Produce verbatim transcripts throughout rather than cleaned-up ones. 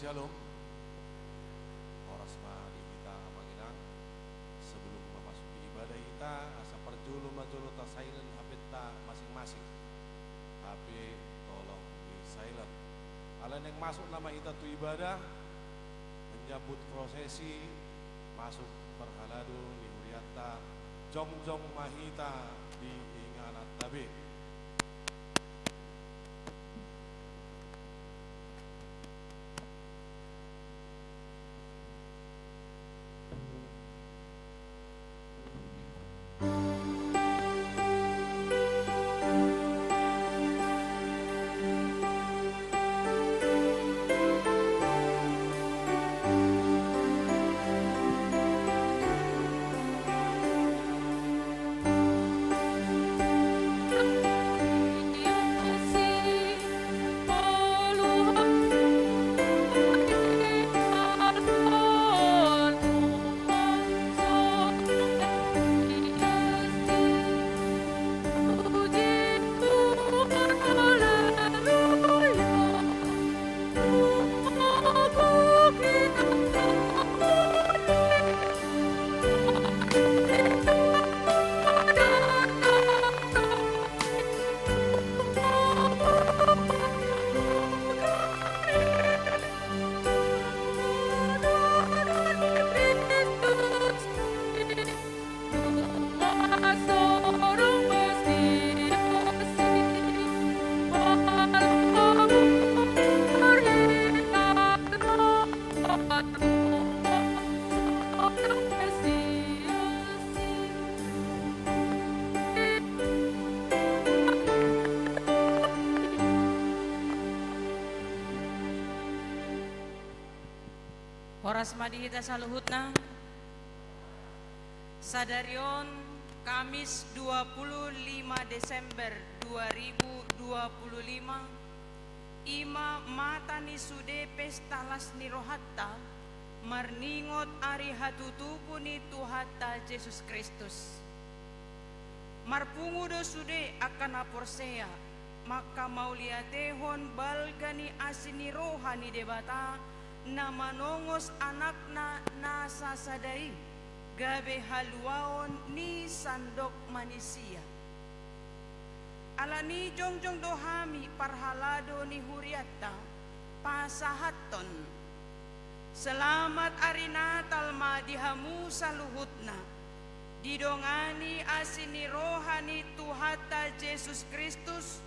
Shalom. Horas ma di hita amang inang. Sebelum memasuki ibadah hita, asa parjolo ma jolo ta silent H P-ta masing-masing. H P tolong di silent. Alai naeng masuk nama hita tu ibadah, menyambut prosesi masuk parhalado ni hurianta, jongjong ma hita di ingananta be. Horas ma di hita saluhutna. Sadari on, Kamis dua puluh lima Desember dua ribu dua puluh lima, i ma mata ni sude pesta las ni rohanta, marningot ari hatutubu ni Tuhanta Jesus Kristus. Marpungu do sude angka na porsea, mangkamauliatehon balga ni asi ni roha ni Debata, na manongos Anakna na sasada i, gabe haluaon ni sandok manisia. Alani jongjong do hami parhalado ni hurianta, pasahathon selamat ari Natal ma di hamu saluhutna. Didongani asi ni roha ni Tuhanta Jesus Kristus,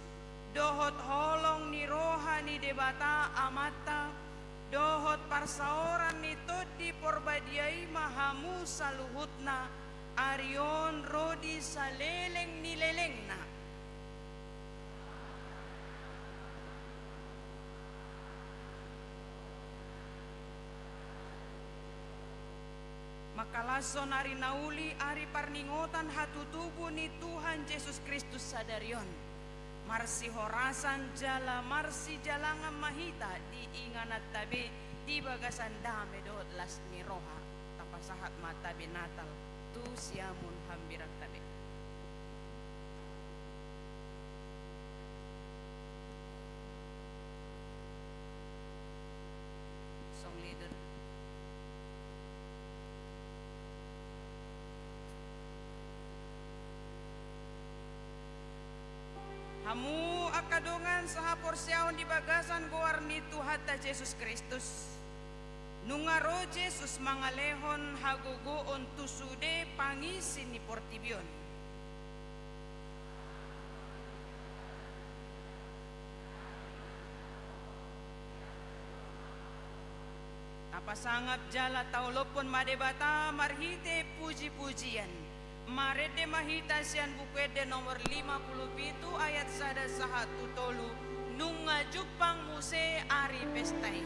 dohot holong ni roha ni Debata Amanta, dohot parsaoran ni Tondi Porbadia i ma hamu saluhutna, ari on ro di saleleng ni lelengna. Mangkalashon ari na uli, ari parningotan hatutubu ni Tuhan Jesus Kristus sadari on. Marsihorasan jala marsijalangan ma hita di ingananta be di bagasan dame dohot las ni roha. Tapasahat ma tabe Natal tu siamun hambiranta be. Song leader. Hamu angka dongan sahaporseaon di bagasan goar ni Tuhanta Jesus Kristus, nunga ro Jesus mangalehon hagogoon tu sude pangisi ni portibi on. Tapasangap jala taolophon ma Debata marhite pujipujian. Marende ma hita sian Buku Ende nomor lima puluh pitu ayat sada sahat tu tolu, nunga jumpang muse ari pesta i.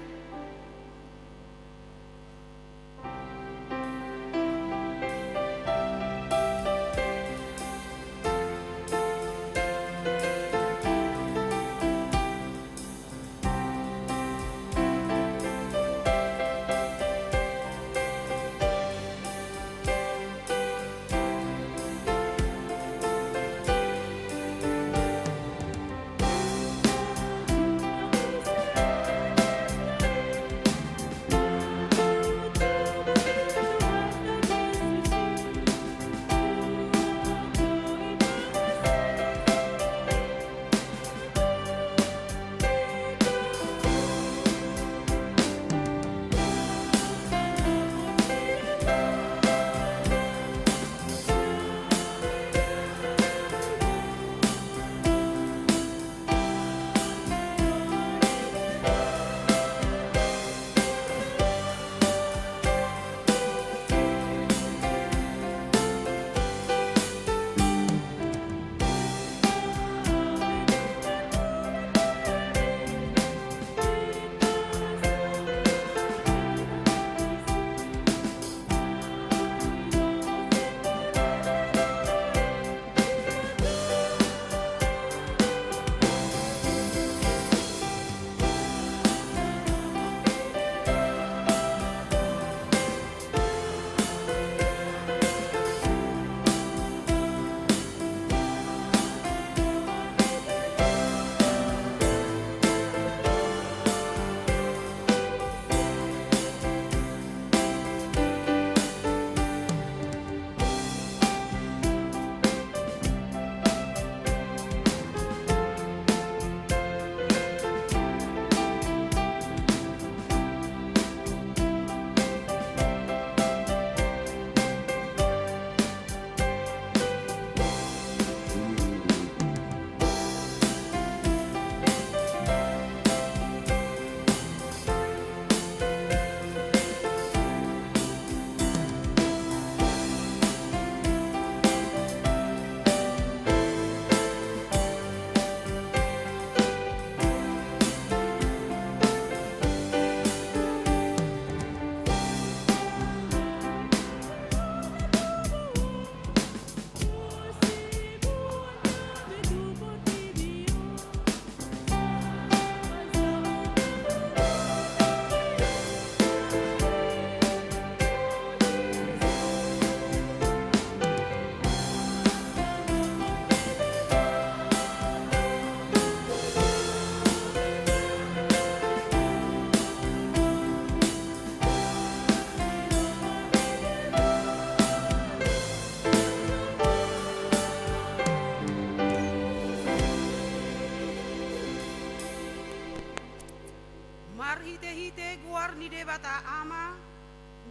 ni Debata Ama,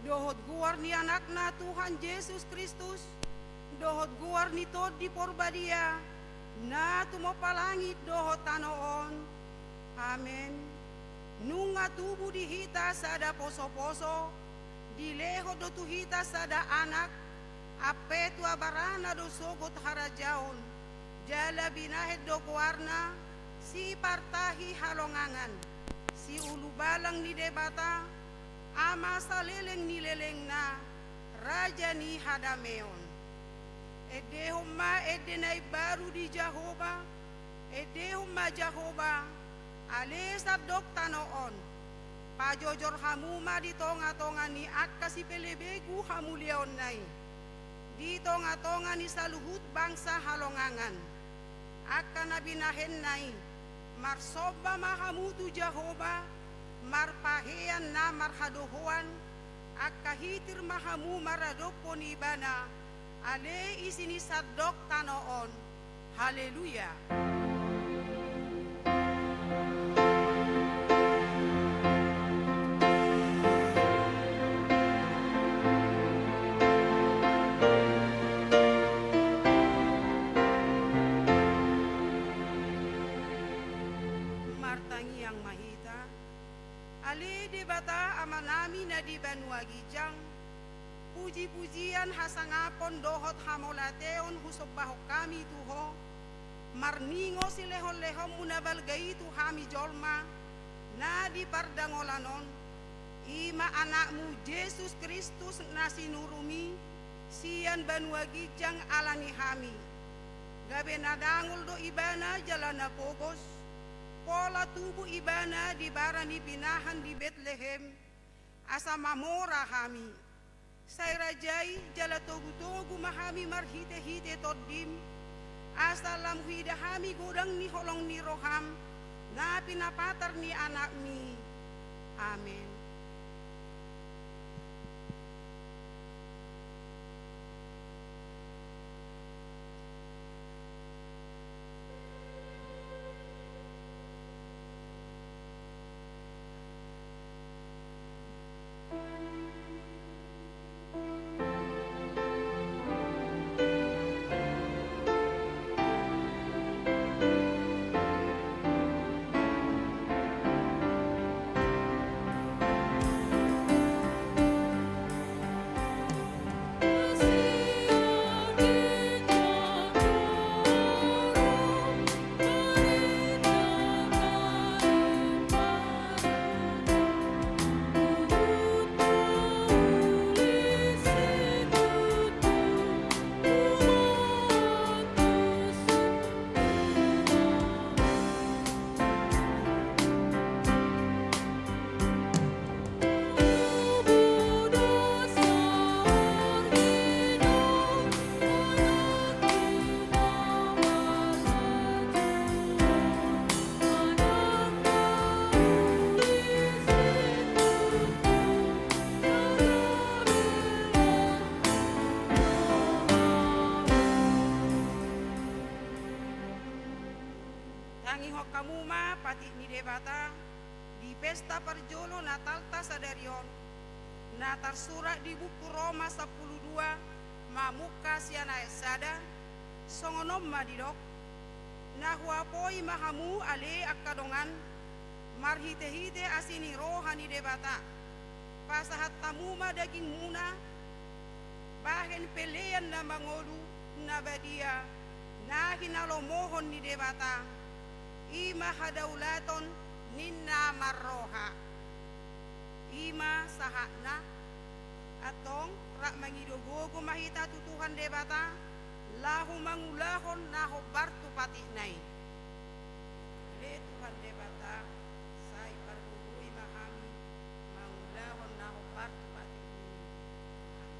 dohot goar ni Anakna Tuhan Jesus Kristus, dohot goar ni Tondi Porbadia, na tumompa langit dohot tano on. Amen. Nunga tubu di hita sada posoposo, dilehon do tu hita sada Anak, ampe tu abarana do sogot harajaon, jala binahen do goarna, Sipartahi halongangan, Siulubalang ni Debata, Ama saleleng ni lelengna, Raja ni hadameon. Endehon ma ende na imbaru di Jahowa, endehon ma Jahowa, ale sandok tano on. Pajojor hamu ma di tongatonga ni angka sipelebegu hamuliaonna i, di tongatonga ni saluhut bangsa halongangan. Angka na binahenna i, marsomba ma hamu tu Jahowa, marpahean na marhadohoan, angka hitir ma hamu maradophon Ibana, ale isi ni sandok tano on. Haleluya. Martangiang ma hita. Ale Debata Amanami na di banua ginjang, pujipujian, hasangapon dohot hamauliateon husombahon hami tu Ho, marningot silehonlehonmu na balga i tu hami jolma na di pardangolan on, i ma Anakmu Jesus Kristus na sinurumi sian banua ginjang ala ni hami. Gabe na dangol do Ibana jala na pogos, pola tubu Ibana di bara ni pinahan di Betlehem, asa mamora hami. Sai rajai jala togutogu ma hami marhitehite Tondim, asa lam huida hami godang ni holong ni roham, na pinapatar ni Anakmi. Amen. Tangihon hamu ma patik ni Debata di pesta parjolo Natalta sadari on, na tarsurat di buku Roma sampulu dua, mamungka sian ayat sada, songon on ma didok: Na huapoi ma hamu ale angka dongan, marhitehite asi ni roha ni Debata, pasahat hamu ma dagingmuna bahen pelean na mangolu, na badia, na hinalomohon ni Debata, i ma hadaulaton ninna marroha. I ma sahatna. Antong, rap mangido gogo ma hita tu Tuhan Debata, laho mangulahon na hombar tu patikna i. Ale Tuhan Debata, sai pargogoi ma hami mangulahon na hombar tu patikmi. Amen.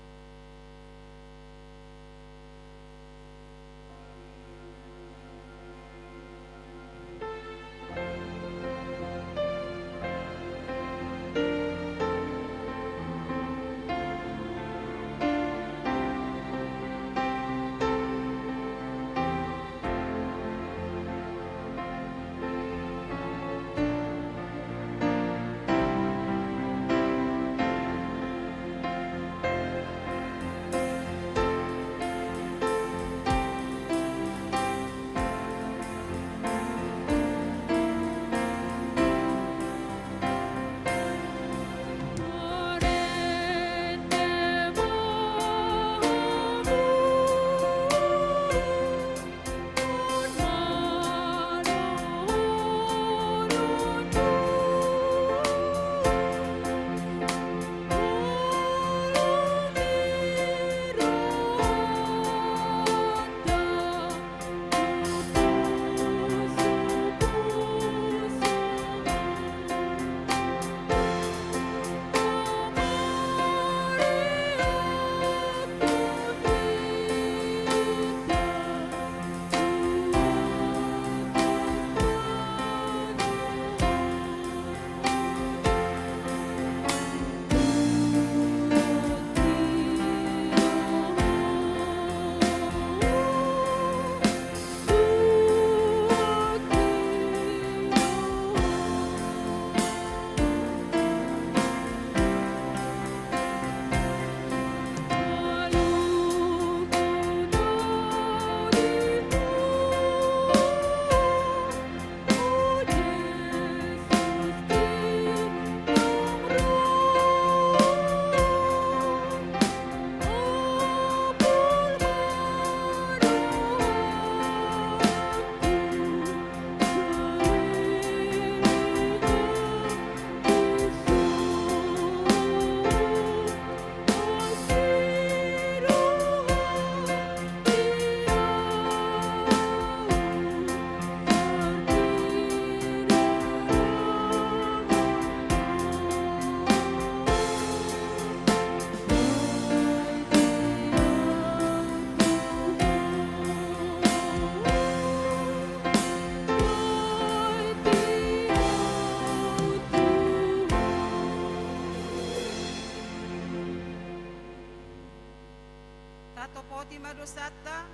Topoti ma dosanta,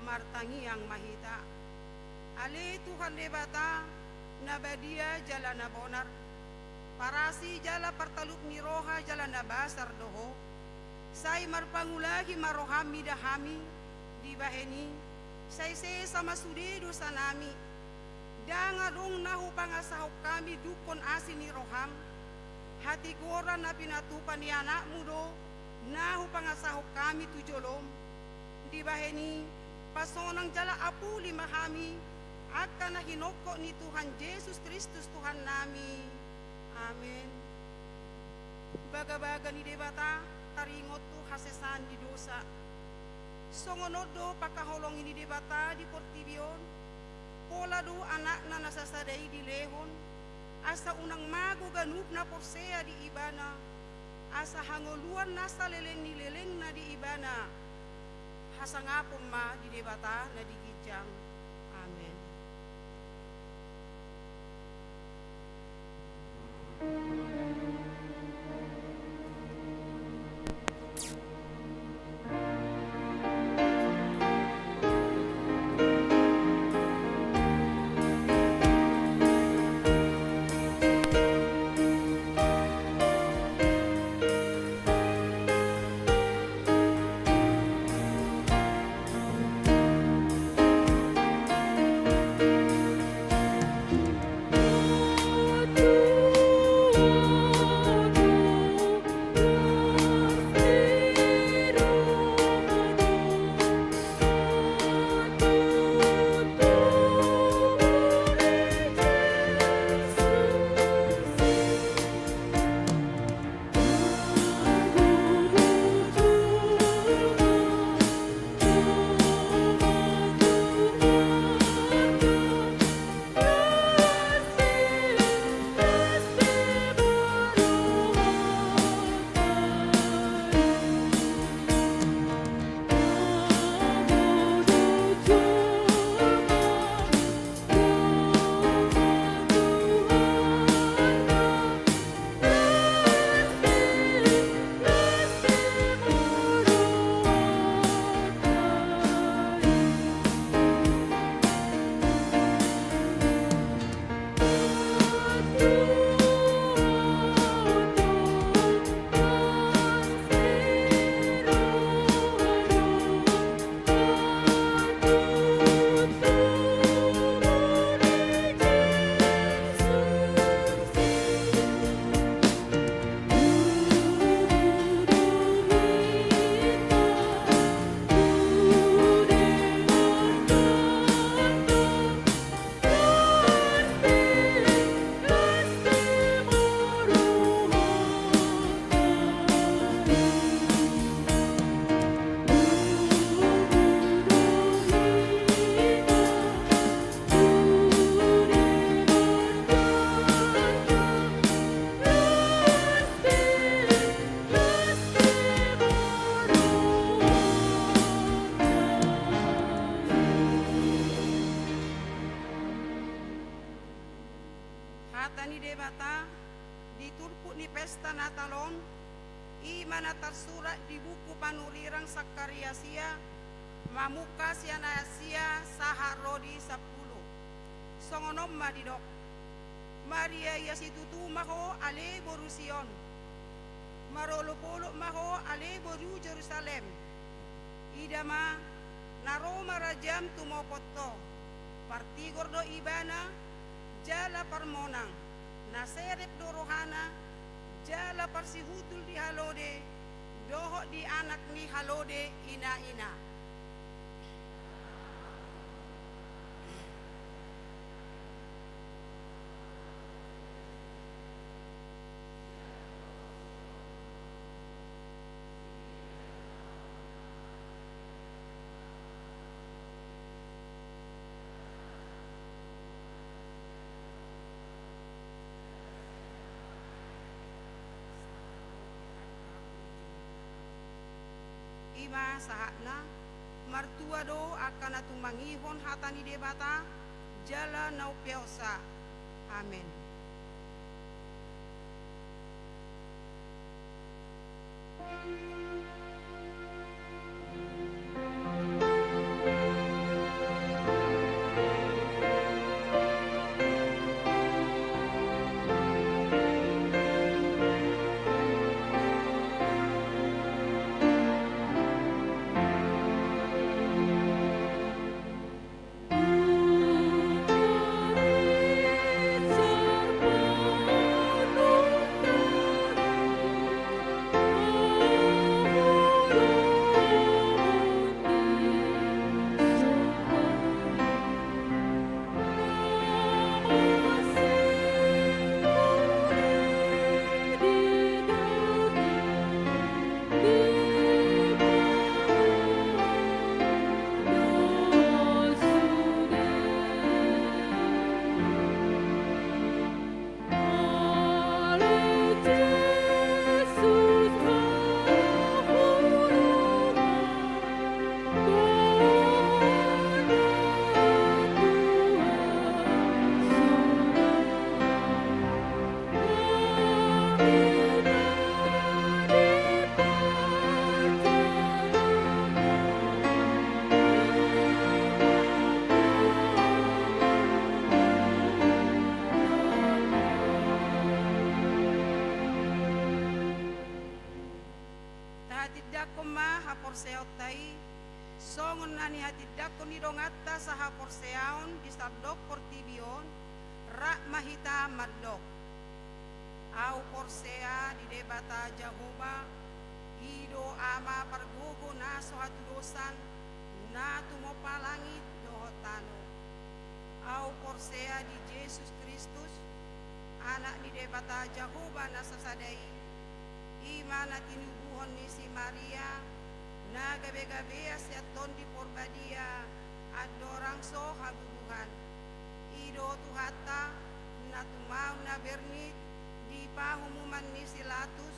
martangiang ma hita. Ale Tuhan Debata, na badia jala na bonar, parasi jala partalup ni roha jala na basar do Ho. Sai marpangulahi ma roham mida hami, dibahen i, sai sesa ma sude dosanami. Ndang adong na hupangasahon hami dungkon asi ni roham. Hatigoran na pinatupa ni anakmu do na hupangasahon hami tu jolom. Dibahen i, pasonang jala apuli ma hami, angka na hinongkop ni Tuhan Jesus Kristus Tuhannami. Amen. Bagabaga ni Debata, taringot tu hasesaan ni dosa. Songon on do pangkaholongi ni Debata di portibi on, pola do Anakna na sasada i dilehon, asa unang mago ganup na porsea di Ibana, asa hangoluan na saleleng ni lelengna di Ibana. Hasangapon ma di Debata na di ginjang. Amen. Hata ni Debata di turpuk ni pesta Natal on, i ma na tarsurat di buku panurirang Sakaria sia, mamungka sian ayat sia sahat ro di sampulu. Songon on ma didok: Maria ia situtu ma ho ale boru Sion, marolopolop ma ho ale boru Jerusalem. Ida ma, na ro ma rajam tumopot ho, partigor do ibana, jala parmonang, na serep do rohana, jala parsihundul di halode, dohot di anak ni halode inaina. I ma sahatna. Martua do angka na tumangihon hata ni Debata jala na umpeopsa. Amen. Tindangkon ma haporseaonta i, songon na nihatindangkon ni donganta sahaporseaon di sandok portibi on, rap ma hita mandok: Ahu porsea di Debata Jahowa, i do Ama pargogo na so hatudosan, na tumompa langit dohot tano. Ahu porsea di Jesus Kristus, Anak ni Debata Jahowa na sasada i, i ma na tinubuhon ni si Maria, na gabe-gabean sian Tondi Porbadia, andorang so habubuhan. I do Tuhanta, na tumaon na bernit di pahuhuman ni si Latus,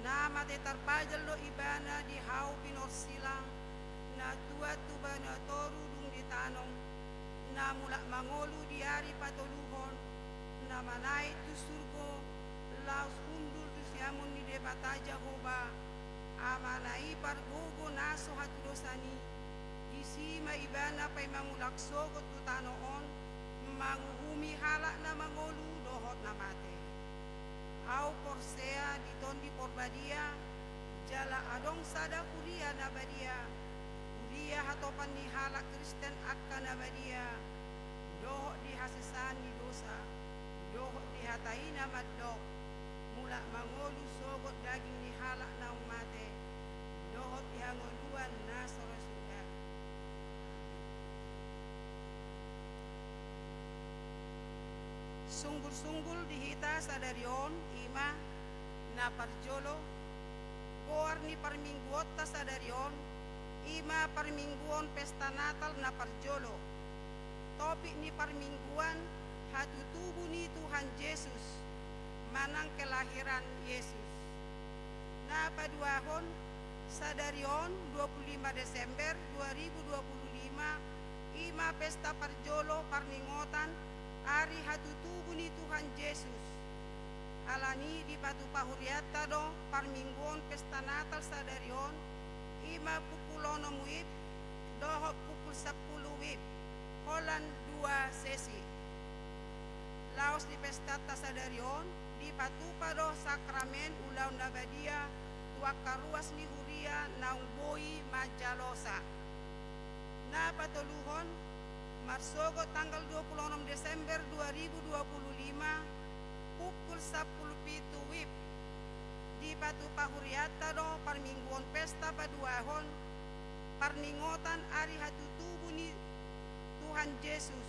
na mate tarpajal do Ibana di hau pinorsilang, na tuat tu banua toru dung ditanom, na mulak mangolu di ari patoluhon, na manaek tu surgo, laos hundul tu siamun ni Debata Jahowa, Amana i pargogo na so hatudosan i. Disi ma Ibana paima mulak sogot tu tano on, manguhumi halak na mangolu dohot na mate. Ahu porsea di Tondi Porbadia, jala adong sada huria na badia, huria hatopan ni halak Kristen angka na badia, dohot di hasesaan ni dosa, dohot di hata i na mandok: Mulak mangolu sogot daging ni halak naung mate, dohot di hangoluan na so ro surga. Sunggul-sunggul di hita sadari on, i ma na parjolo, goar ni parmingguonta sadari on, i ma parmingguon pesta Natal na parjolo. Topik ni parmingguan: Hatutubu ni Tuhan Jesus, manang kelahiran Yesus. Na paduahon, sadari on, dua puluh lima Desember dua ribu dua puluh lima, i ma pesta parjolo parningotan ari hatutubu ni Tuhan Jesus. Alani i dipatupa hurianta do parmingguon pesta Natal sadari on, i ma pukul onom wib dohot pukul sampulu wib, holan dua sesi. Laos di pestanta sadari on, dipatupa do sakramen ulaon na badia tu angka ruas ni huria naung boi manjalosa. Na patoluhon, marsogot tanggal dua puluh onom Desember dua ribu dua puluh lima, pukul sampulu pitu wib, dipatupa hurianta do parmingguon pesta paduahon, parningotan ari hatutubu ni Tuhan Jesus,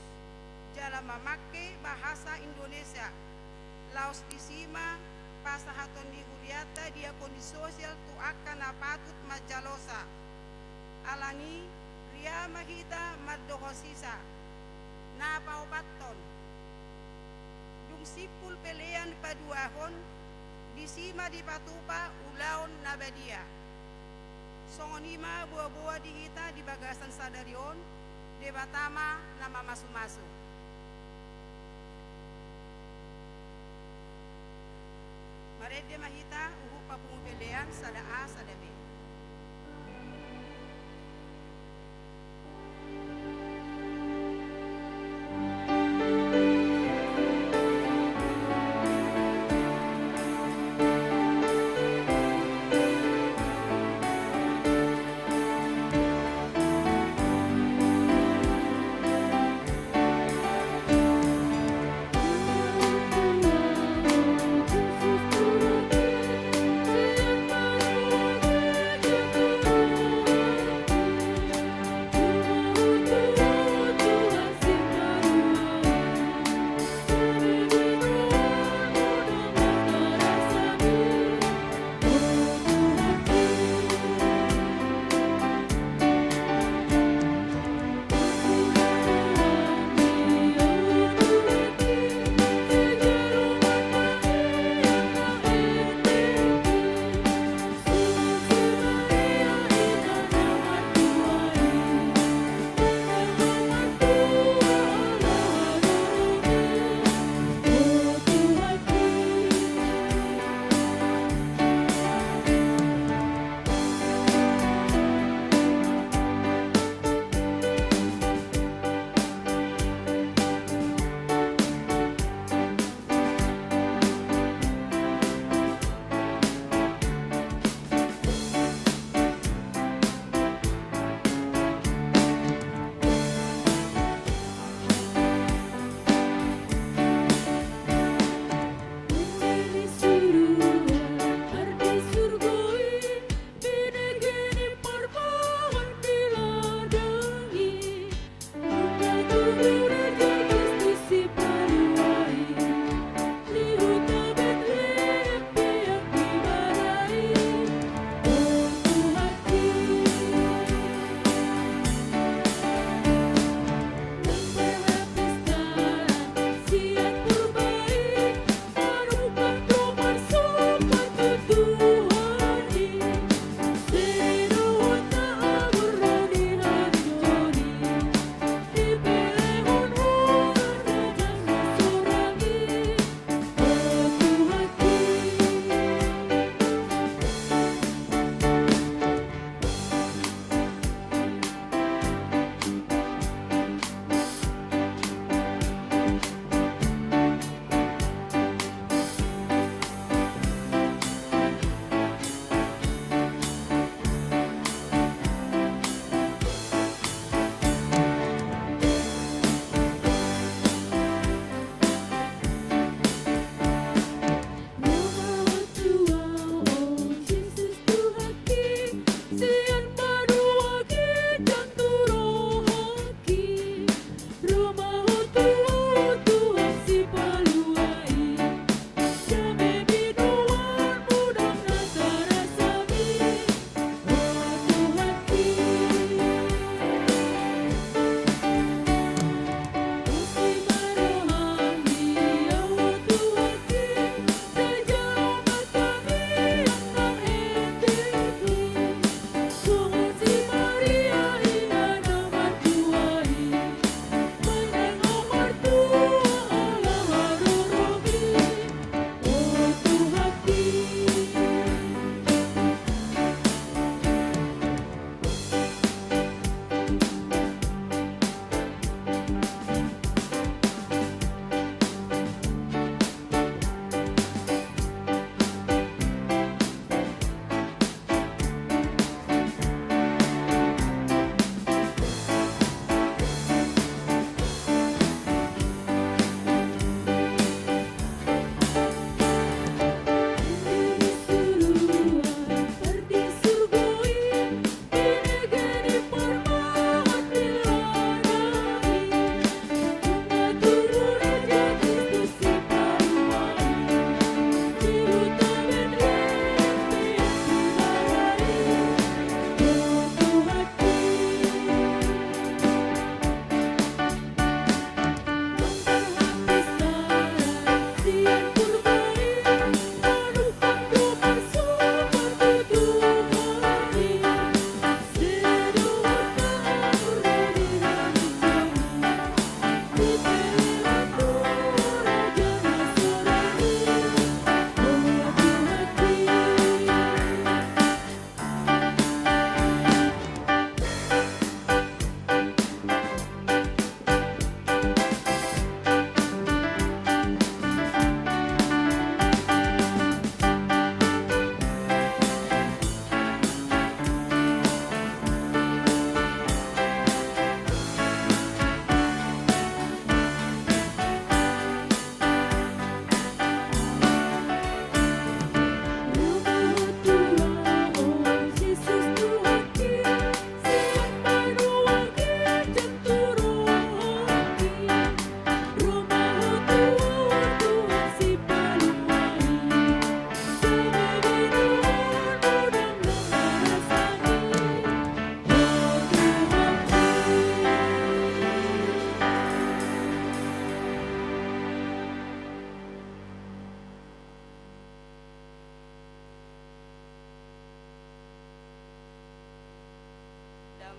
jala mamangke bahasa Indonesia. Laos disi ma pasahaton ni hurianta diakoni sosial tu angka na patut manjalosa. Alani i, ria ma hita mandohot sisa. Na paopathon, dung simpul pelean paduahon, disi ma dipatupa ulaon na badia. Songon i ma boa-boa di hita di bagasan sadari on, Debata ma na mamasu-masu. Marende ma hita, huhut papungu pelean sada A sada B.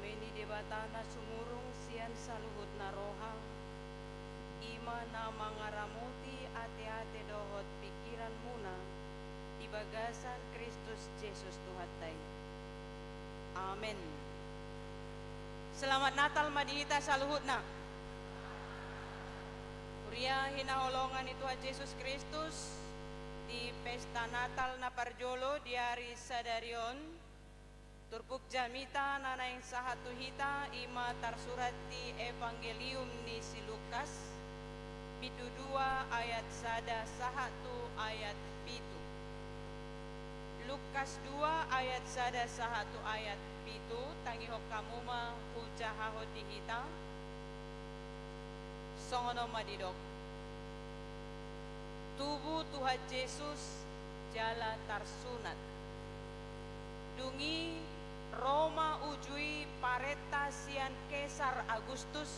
Dame ni Debata na sumurung sian saluhutna roha, i ma na mangaramoti ateate dohot pingkiranmuna di bagasan Kristus Jesus Tuhanta i. Amen. Selamat Natal ma di hita saluhutna. Huria hinaholongan ni Tuhan Jesus Kristus, di pesta Natal na parjolo di ari sadari on, turpuk jamita na naeng sahat tu hita i ma tarsurat di Evangelium ni si Lukas, bindu dua ayat sada sahat tu ayat pitu. Lukas dua ayat sada sahat tu ayat pitu, tangihon hamu ma hujahahon di hita. Songon on ma didok. Tubu Tuhan Jesus jala tarsunat. Dung i ro ma uju i parenta sian Kesar Agustus,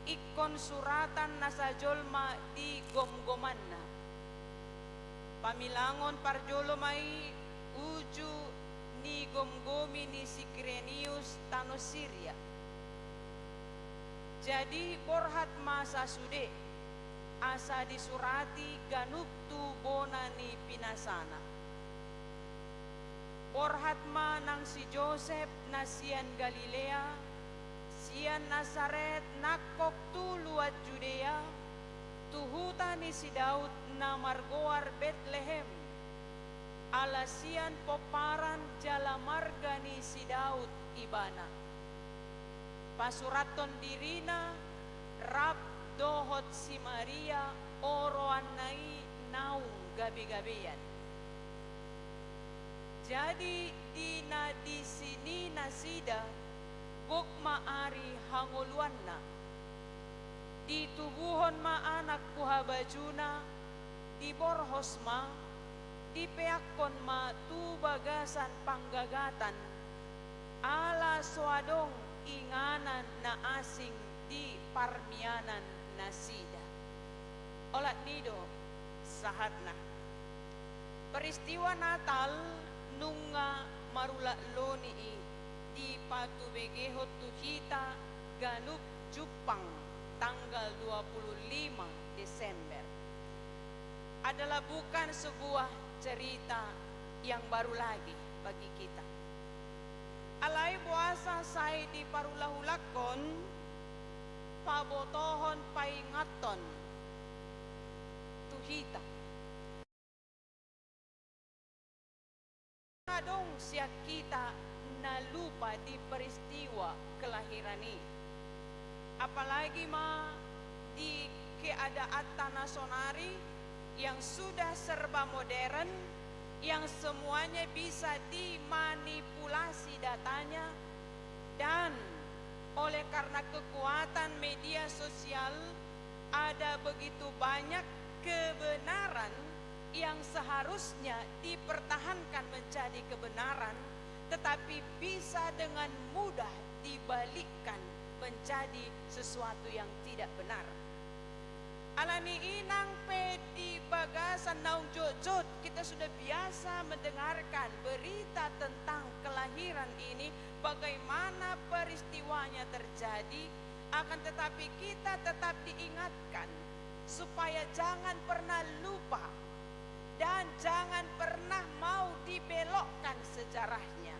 ingkon suratan nasa jolma di gomgomanna. Pamilangon parjolo ma i uju nigomgomi ni si Kirenius tano Siria. Jadi borhat ma sasude, asa disurati ganup tu bona ni pinasana. Borhat ma nang si Josep na sian Galilea, sian Nasaret nangkok tu luat Judea, tu huta ni si Daud na margoar Betlehem, ala sian pomparan jala marga ni si Daud ibana. Pasurathon dirina rap dohot si Maria oroanna i naung gabegabean. Jadi di na disi ni nasida gok ma ari hangoluanna. Ditubuhon ma anak tu habajuna, diborhos ma, dipeakkon ma tu bagasan panggagatan, ala so adong inganan na asing di parmianan nasida. Olat ni i do sahatna. Peristiwa Natal nunga marulak loni i dipatubegehon tu hita ganup jumpang tanggal dua puluh lima Desember. Adalah bukan sebuah cerita yang baru lagi bagi kita. Alai boasa sai diparulahulakkon, pabotohon, paingathon tu hita. Adong sian hita na lupa di peristiwa kelahiran i. Apalagi ma di keadaanta na sonari yang sudah serba modern, yang semuanya bisa dimanipulasi datanya, dan oleh karena kekuatan media sosial, ada begitu banyak kebenaran yang seharusnya dipertahankan menjadi kebenaran, tetapi bisa dengan mudah dibalikkan menjadi sesuatu yang tidak benar. Alani i nang pe di bagasan naung jotjot, kita sudah biasa mendengarkan berita tentang kelahiran ini, bagaimana peristiwanya terjadi, akan tetapi kita tetap diingatkan supaya jangan pernah lupa dan jangan pernah mau dibelokkan sejarahnya.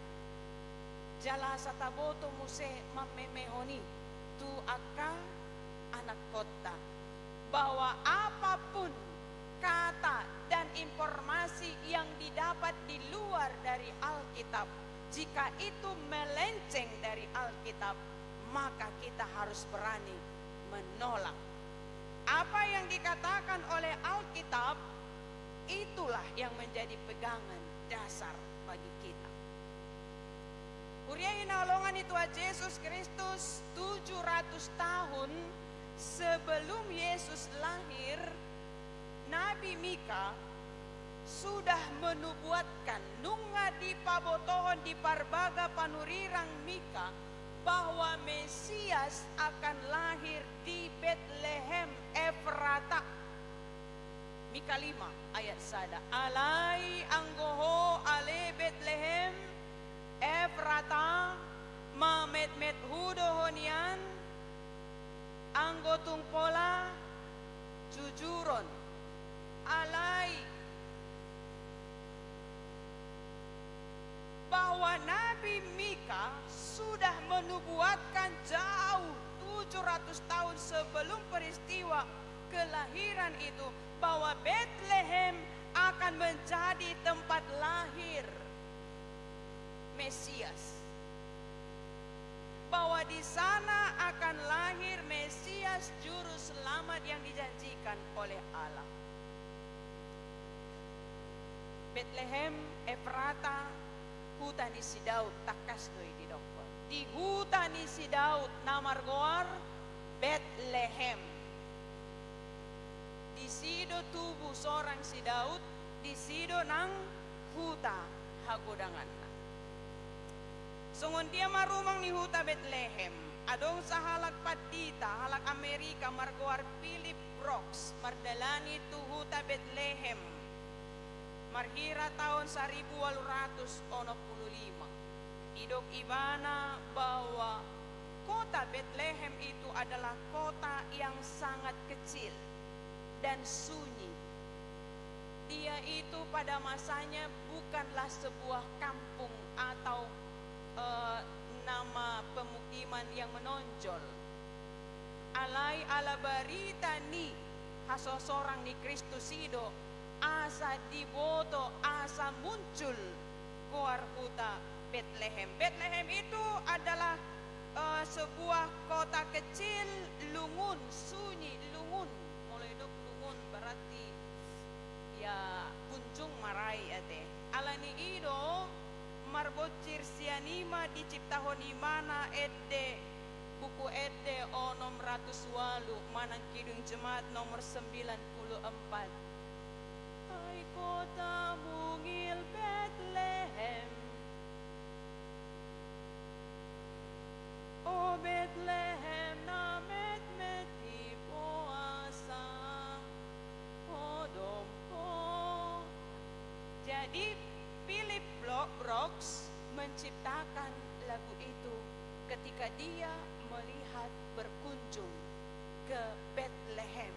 Jala sataboto muse mamemehon i tu angka anakkonta, bahwa apapun kata dan informasi yang didapat di luar dari Alkitab, jika itu melenceng dari Alkitab, maka kita harus berani menolak. Apa yang dikatakan oleh Alkitab, itulah yang menjadi pegangan dasar bagi kita. Huria hinaholongan ni Tuhan Jesus Kristus, tujuh ratus tahun sebelum Yesus lahir, Nabi Mika sudah menubuatkan, nunga dipabotohon di parbaga panurirang Mika, bahwa Mesias akan lahir di Betlehem Efrata. Mika lima ayat sada. Alai anggo ho ale Betlehem Efrata, mamet Hudohonian anggo tung pola jujuron, alai bahwa Nabi Mika sudah menubuatkan jauh tujuh ratus tahun sebelum peristiwa kelahiran itu, bahwa Betlehem akan menjadi tempat lahir Mesias, bahwa di sana akan lahir Mesias, Juru Selamat yang dijanjikan oleh Allah. Betlehem Efrata, huta ni si Daud, tangkas do i didokkon. Di huta ni si Daud na margoar Betlehem, disi do tubu sorang si Daud, disi do nang huta hagodanganna. Songon dia ma rumang ni huta Betlehem? Adong sahalak pandita, halak Amerika, margoar Philip Brooks, mardalani tu huta Betlehem marhira taon saribu walu ratus onom pulu lima. Didok ibana bahwa kota Betlehem itu adalah kota yang sangat kecil dan sunyi. Dia itu pada masanya bukanlah sebuah kampung atau, eh, nama pemukiman yang menonjol. Alai ala barita ni hasosorang ni Kristus i do, asa diboto, asa muncul goar huta Betlehem. Betlehem itu adalah, eh, sebuah kota kecil, lungun, sunyi, lungun. Molo idok lungun berarti ya punjung marai ate. Alani i do marbonsir sian i ma diciptahon ibana ende, buku ende onom ratus walu manang Kidung Jemaat nomor sembilan puluh empat. Hai kota mungil Betlehem, o Betlehem na metmet di boasa, o dompo. Jadi Philip Blo-, Brooks menciptakan lagu itu ketika dia melihat berkunjung ke Betlehem.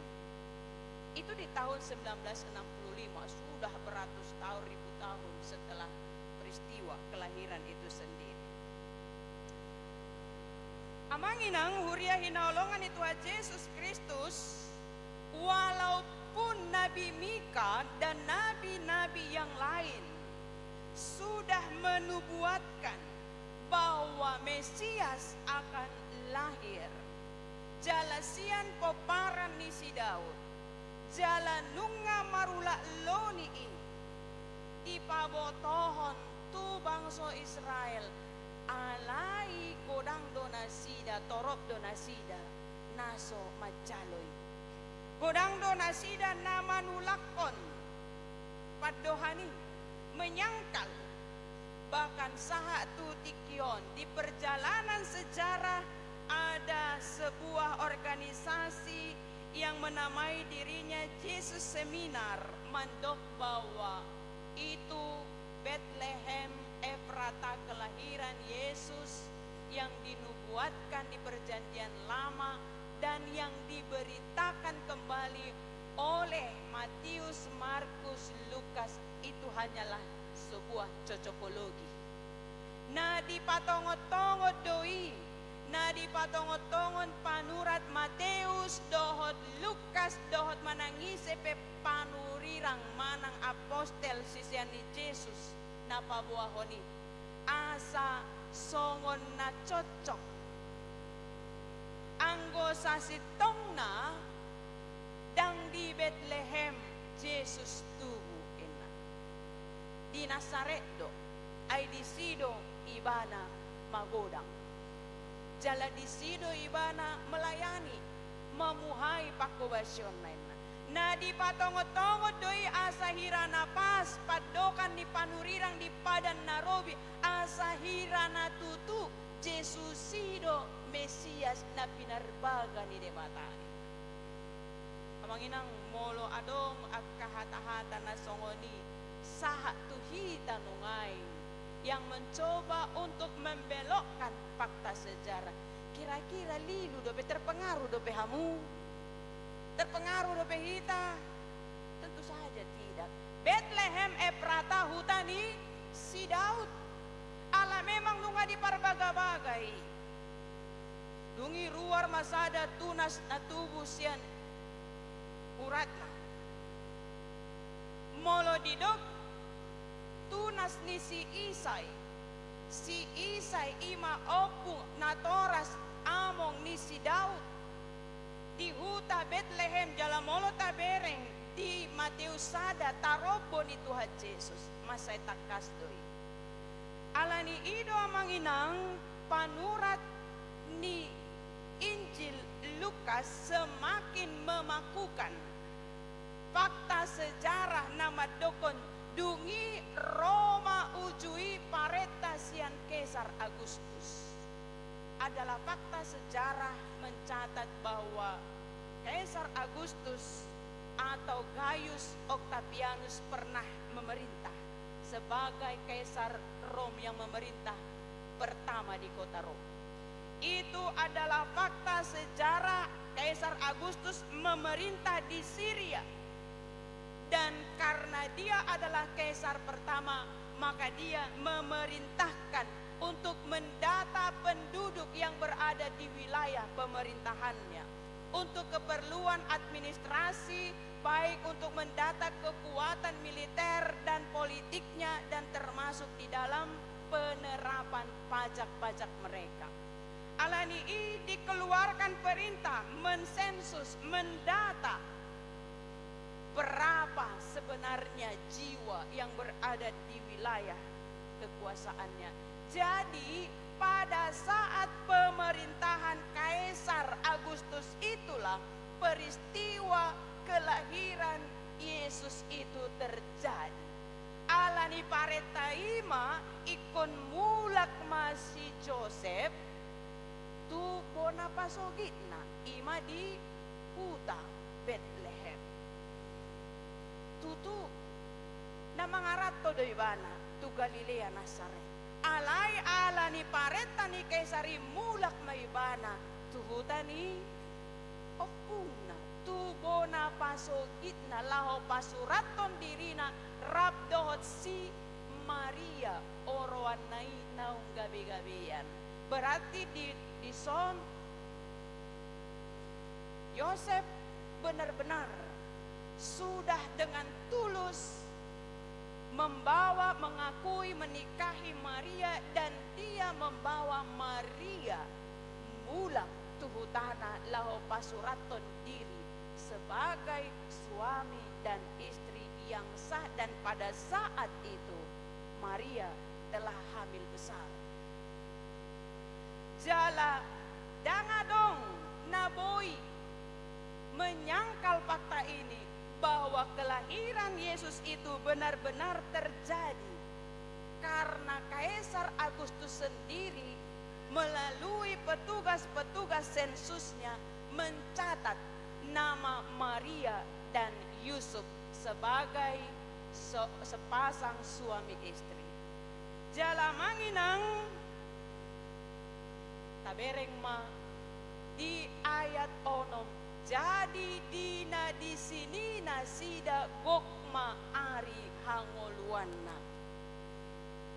Itu di tahun sembilan belas enam puluh lima, sudah beratus tahun, ribu tahun setelah peristiwa kelahiran itu sendiri. Amang inang huria hinaholongan ni Tuhan Jesus Kristus, walaupun Nabi Mika dan nabi-nabi yang lain sudah menubuatkan bahwa Mesias akan lahir jala sian pomparan ni si Daud, jala nunga marulak loni i, dipabotohon tu bangso Israel, alai godang do nasida, torop do nasida na so manjalo i. Godang do nasida na manulakhon pandohan i, menyangkal. Bahkan sahat tu tingki on, di perjalanan sejarah ada sebuah organisasi yang menamai dirinya Jesus Seminar, mandok bahwa itu Betlehem Efrata kelahiran Yesus yang dinubuatkan di Perjanjian Lama dan yang diberitakan kembali oleh Matius, Markus, Lukas, itu hanyalah sebuah cocokologi. Na dipatongot-tongot do i, na dipatongot-tongot panurat Mateus dohot Lukas dohot manang ise pe panurirang manang apostel sisean ni Jesus na paboahon i, asa songon na cocok. Anggo sasintongna ndang di Betlehem Jesus tubu, inna. Di Nasaret do, ai disi do ibana magodang. Jala disi do ibana melayani, mamuhai pangkobasionna, inna. Na dipatongot-tongot do i asa hira na pas pandohan ni panurirang di Padan na Robi, asa hira na tutu Jesus i do Mesias na pinarbaga ni Debata i. Amang inang, molo adong angka hata-hata na songon i sahat tu hita nuaeng, yang mencoba untuk membelokkan fakta sejarah. Kira-kira lilu dope, terpengaruh dope hamu? Terpengaruh dope hita? Tentu saja tidak. Betlehem Efrata huta ni si Daud. Ala memang nunga diparbagabaga i. Dung i ruar ma sada tunas na tubu sian uratna. Molo didok tunas ni si Isai, si Isai i ma ompu natoras among ni si Daud. Di huta Betlehem, jala molo tabereng di Mateus sada, tarombo ni Tuhan Jesus, mansai tangkas do i. Ala ni i do, amang inang, panurat ni Injil Lukas semakin memakukan fakta sejarah na mandokkon dung i ro ma uju i parenta sian Kaisar Agustus. Adalah fakta sejarah mencatat bahwa Kaisar Agustus atau Gaius Octavianus pernah memerintah sebagai kaisar Rom yang memerintah pertama di kota Rom. Itu adalah fakta sejarah Kaisar Agustus memerintah di Siria. Dan karena dia adalah kaisar pertama, maka dia memerintahkan untuk mendata penduduk yang berada di wilayah pemerintahannya, untuk keperluan administrasi, baik untuk mendata kekuatan militer dan politiknya, dan termasuk di dalam penerapan pajak-pajak mereka. Ala ni i dikeluarkan perintah mensensus, mendata berapa sebenarnya jiwa yang berada di wilayah kekuasaannya. Jadi, pada saat pemerintahan Kaisar Agustus itulah peristiwa kelahiran Yesus itu terjadi. Ala ni parenta i ma, ingkon mulak ma si Josep tu bona pasogitna, i ma di huta Betlehem. Tutu, na mangaranto do ibana tu Galilea Nasaret. Alai ala ni parenta ni Kaisar i, mulak ma ibana tu huta ni ompungna, tu bona pasogitna, laho pasurathon dirina rap dohot si Maria, oroanna i naung gabegabean. Berarti di, dison Yosep benar-benar sudah dengan tulus membawa, mengakui, menikahi Maria, dan dia membawa Maria mulak tu hutana laho pasurathon diri sebagai suami dan istri yang sah, dan pada saat itu Maria telah hamil besar. Jala, ndang adong na boi menyangkal fakta ini, bahwa kelahiran Yesus itu benar-benar terjadi karena Kaisar Agustus sendiri melalui petugas-petugas sensusnya mencatat nama Maria dan Yusuf sebagai se-, sepasang suami istri. Jala, amang inang, tabereng ma di ayat onom: Jadi di na disi ni nasida gok ma ari hangoluanna.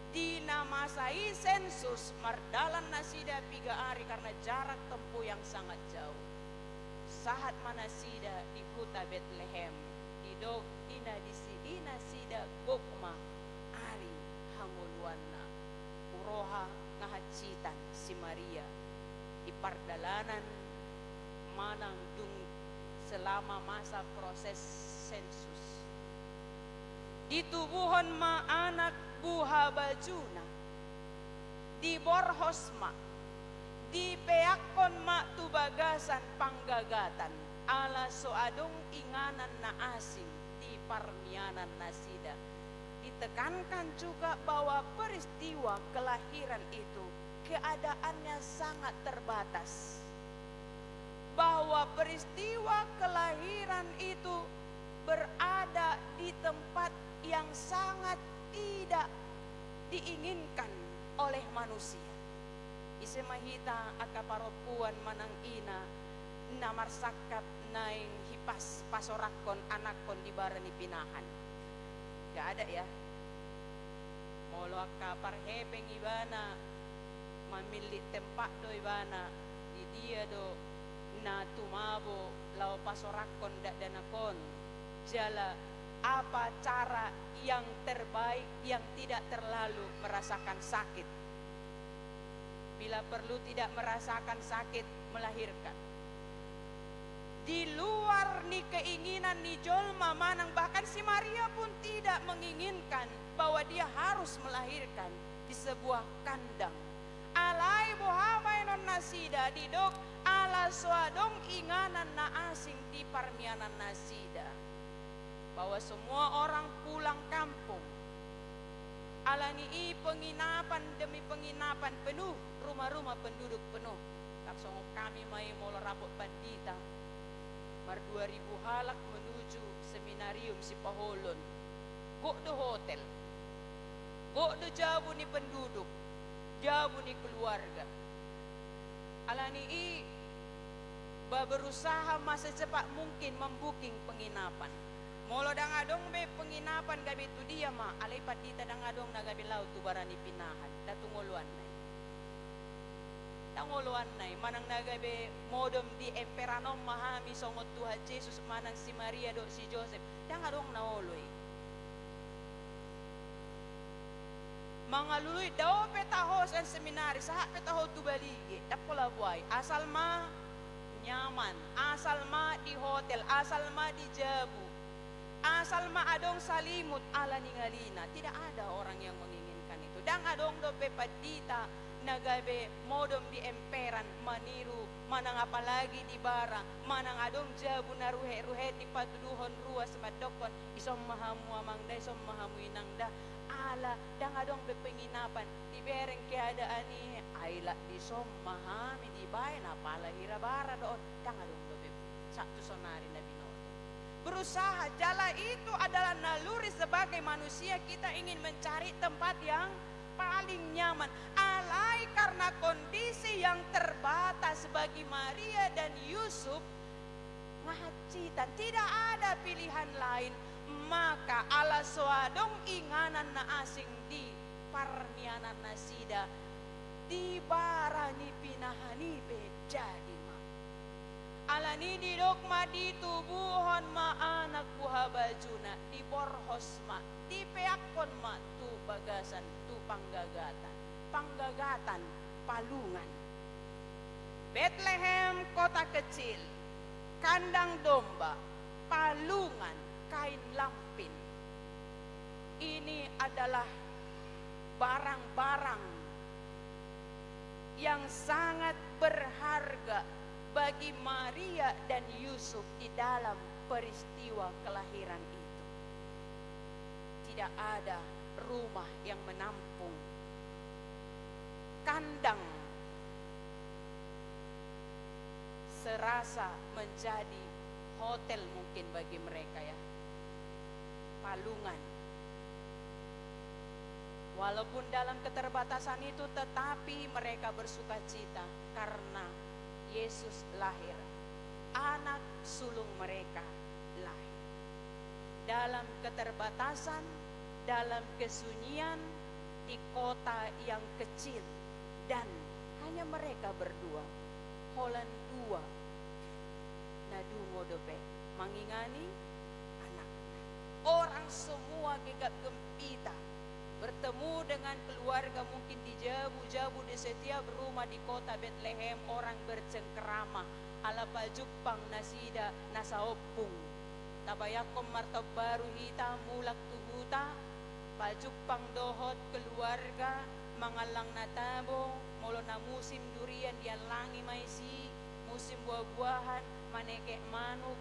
Di na masa i sensus, mardalan nasida piga ari karena jarak tempuh yang sangat jauh. Sahat ma nasida di huta Betlehem, didok di na disi i nasida gok ma ari hangoluanna. Huroha nga hansitan si Maria di pardalanan manang dung selama masa proses sensus. Ditubuhon ma anak buha bajuna, diborhos ma, dipeakkon ma tu bagasan panggagatan, ala so adong inganan na asing di parmianan nasida. Ditekankan juga bahwa peristiwa kelahiran itu keadaannya sangat terbatas. Bahwa peristiwa kelahiran itu berada di tempat yang sangat tidak diinginkan oleh manusia. Ise ma hita angka parompuan manang ina na marsangkap naeng hipas pasorakkon anakkon di bara ni pinahan? Gak ada, ya. Molo angka parhepeng ibana, mamillit tempat do ibana, di dia do na tumabo laho pasorakkon dakdanak on, jala apa cara yang terbaik yang tidak terlalu merasakan sakit. Bila perlu tidak merasakan sakit melahirkan. Di luar ni keinginan ni jolma manang bahkan si Maria pun tidak menginginkan bahwa dia harus melahirkan di sebuah kandang. Alai boha baenon nasida didok ala so adong inganan na asing di parmianan nasida. Bahwa semua orang pulang kampung. Alani i penginapan demi penginapan penuh, rumah-rumah penduduk penuh. Tarsongon hami ma i molo rapot pandita. Mardua ribu halak menuju seminarium Sipaholon. Gok do hotel. Gok do jabu ni penduduk, jabu ni keluarga. Alani i ba berusaha ma secepat mungkin membuking penginapan. Molo ndang adong be penginapan gabe tu dia ma, alai pandita ndang adong na gabe laho tu bara ni pinahan. Nda tung oloanna i. Nda tung oloanna i, manang na gabe modom di emperan on ma hami songon Tuhan Jesus manang si Maria dohot si Josep. Ndang adong na olo i. Mangalului, dao pe taho sian seminari, sahat pe taho tu Balige, ndang pola buai. Asal ma nyaman, asal ma di hotel, asal ma di jabu, asal ma adong salimut ala ningalina. Tidak ada orang yang menginginkan itu. Ndang adong dope pandita na gabe modom di emperan maniru, manang apalagi di bara, manang adong jabu na ruhet-ruhet dipatuduhon ruas mandokkon, ison ma hamu amang da, ison ma hamu inang da. Ala ndang adong be penginapan, dibereng keadaan i, ai lak dison ma hami dibaen, apala hira bara do on, ndang adong dope sahat tu sonari na binoto. Berusaha, jala itu adalah naluri sebagai manusia kita ingin mencari tempat yang paling nyaman. Alai karena kondisi yang terbatas bagi Maria dan Yusuf, nga hansitan, tidak ada pilihan lain, maka ala so adong inganan na asing di parmianan nasida, di bara ni pinahan i pe jadi ma. Alani i didok ma, ditubuhon ma anak buha bajuna, diborhos ma, dipeakkon ma tu bagasan, tu panggagatan. Panggagatan, palungan. Betlehem kota kecil, kandang domba, palungan, kain lampin. Ini adalah barang-barang yang sangat berharga bagi Maria dan Yusuf di dalam peristiwa kelahiran itu. Tidak ada rumah yang menampung. Kandang serasa menjadi hotel mungkin bagi mereka, ya. Palungan. Walaupun dalam keterbatasan itu, tetapi mereka bersukacita karena Yesus lahir. Anak sulung mereka lahir. Dalam keterbatasan, dalam kesunyian, di kota yang kecil, dan hanya mereka berdua, holan dua na dungo dope mangingani anakna. Orang semua gegap gempita bertemu dengan keluarga, mungkin di jabu-jabu, di setiap rumah di kota Betlehem orang bercengkerama ala pajumpang nasida na saompung. Tabayangkon martaon baru hita mulak tu huta, pajumpang dohot keluarga, mangallang na tabo, molo na musim durian diallangi ma disi, musim buah-buahan, manekek manuk,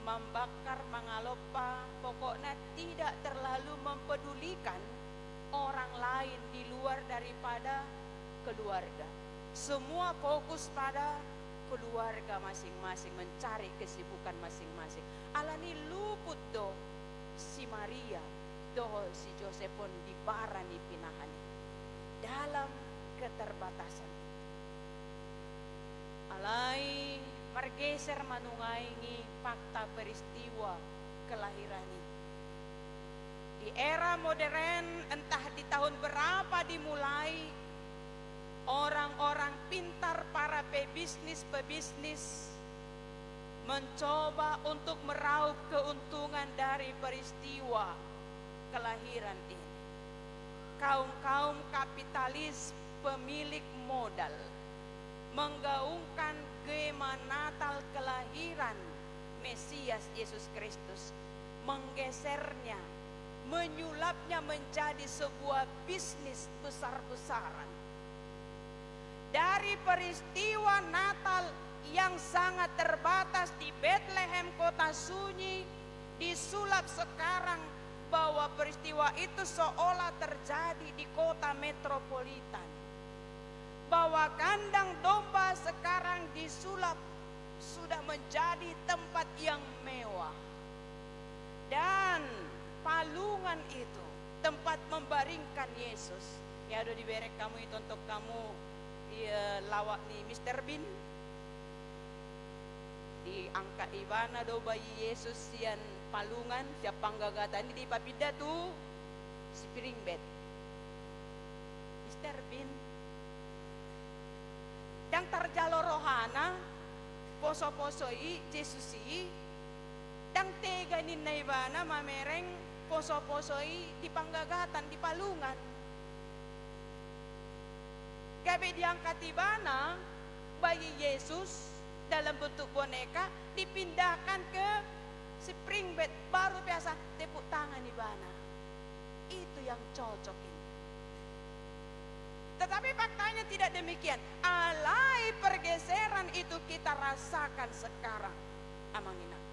mambakar, mangalompa, pokokna tidak terlalu mempedulikan orang lain di luar daripada keluarga. Semua fokus pada keluarga masing-masing, mencari kesibukan masing-masing. Alani luput do si Maria dohot si Josep on di bara ni pinahan i. dalam keterbatasan. Alai margeser ma nunga i fakta peristiwa kelahiran i. Di era modern, entah di tahun berapa dimulai, orang-orang pintar, para pebisnis-pebisnis mencoba untuk meraup keuntungan dari peristiwa kelahiran ini. Kaum-kaum kapitalis pemilik modal menggaungkan gema Natal kelahiran Mesias Yesus Kristus, menggesernya, menyulapnya menjadi sebuah bisnis besar-besaran. Dari peristiwa Natal yang sangat terbatas di Betlehem, kota sunyi, disulap sekarang bahwa peristiwa itu seolah terjadi di kota metropolitan. Bahwa kandang domba sekarang disulap sudah menjadi tempat yang mewah. Dan palungan itu tempat membaringkan Yesus. Ia do dibereng hamu i, tonton hamu i, eh, lawak ni Mister Bean. Diangkat ibana do bayi Yesus sian palungan, sian panggagatan i, dipapinda tu spring bed. Mister Bean, ndang tarjalo rohana poso-poso i Jesus i, ndang tega ninna ibana mamereng poso-poso i di panggagatan, di palungan. Gabe diangkat ibana bayi Yesus dalam bentuk boneka, dipindahkan ke spring bed, baru pe asa tepuk tangan ibana. Itu yang cocok ini. Tetapi faktanya tidak demikian. Alai pergeseran itu kita rasakan sekarang, Amang Inang.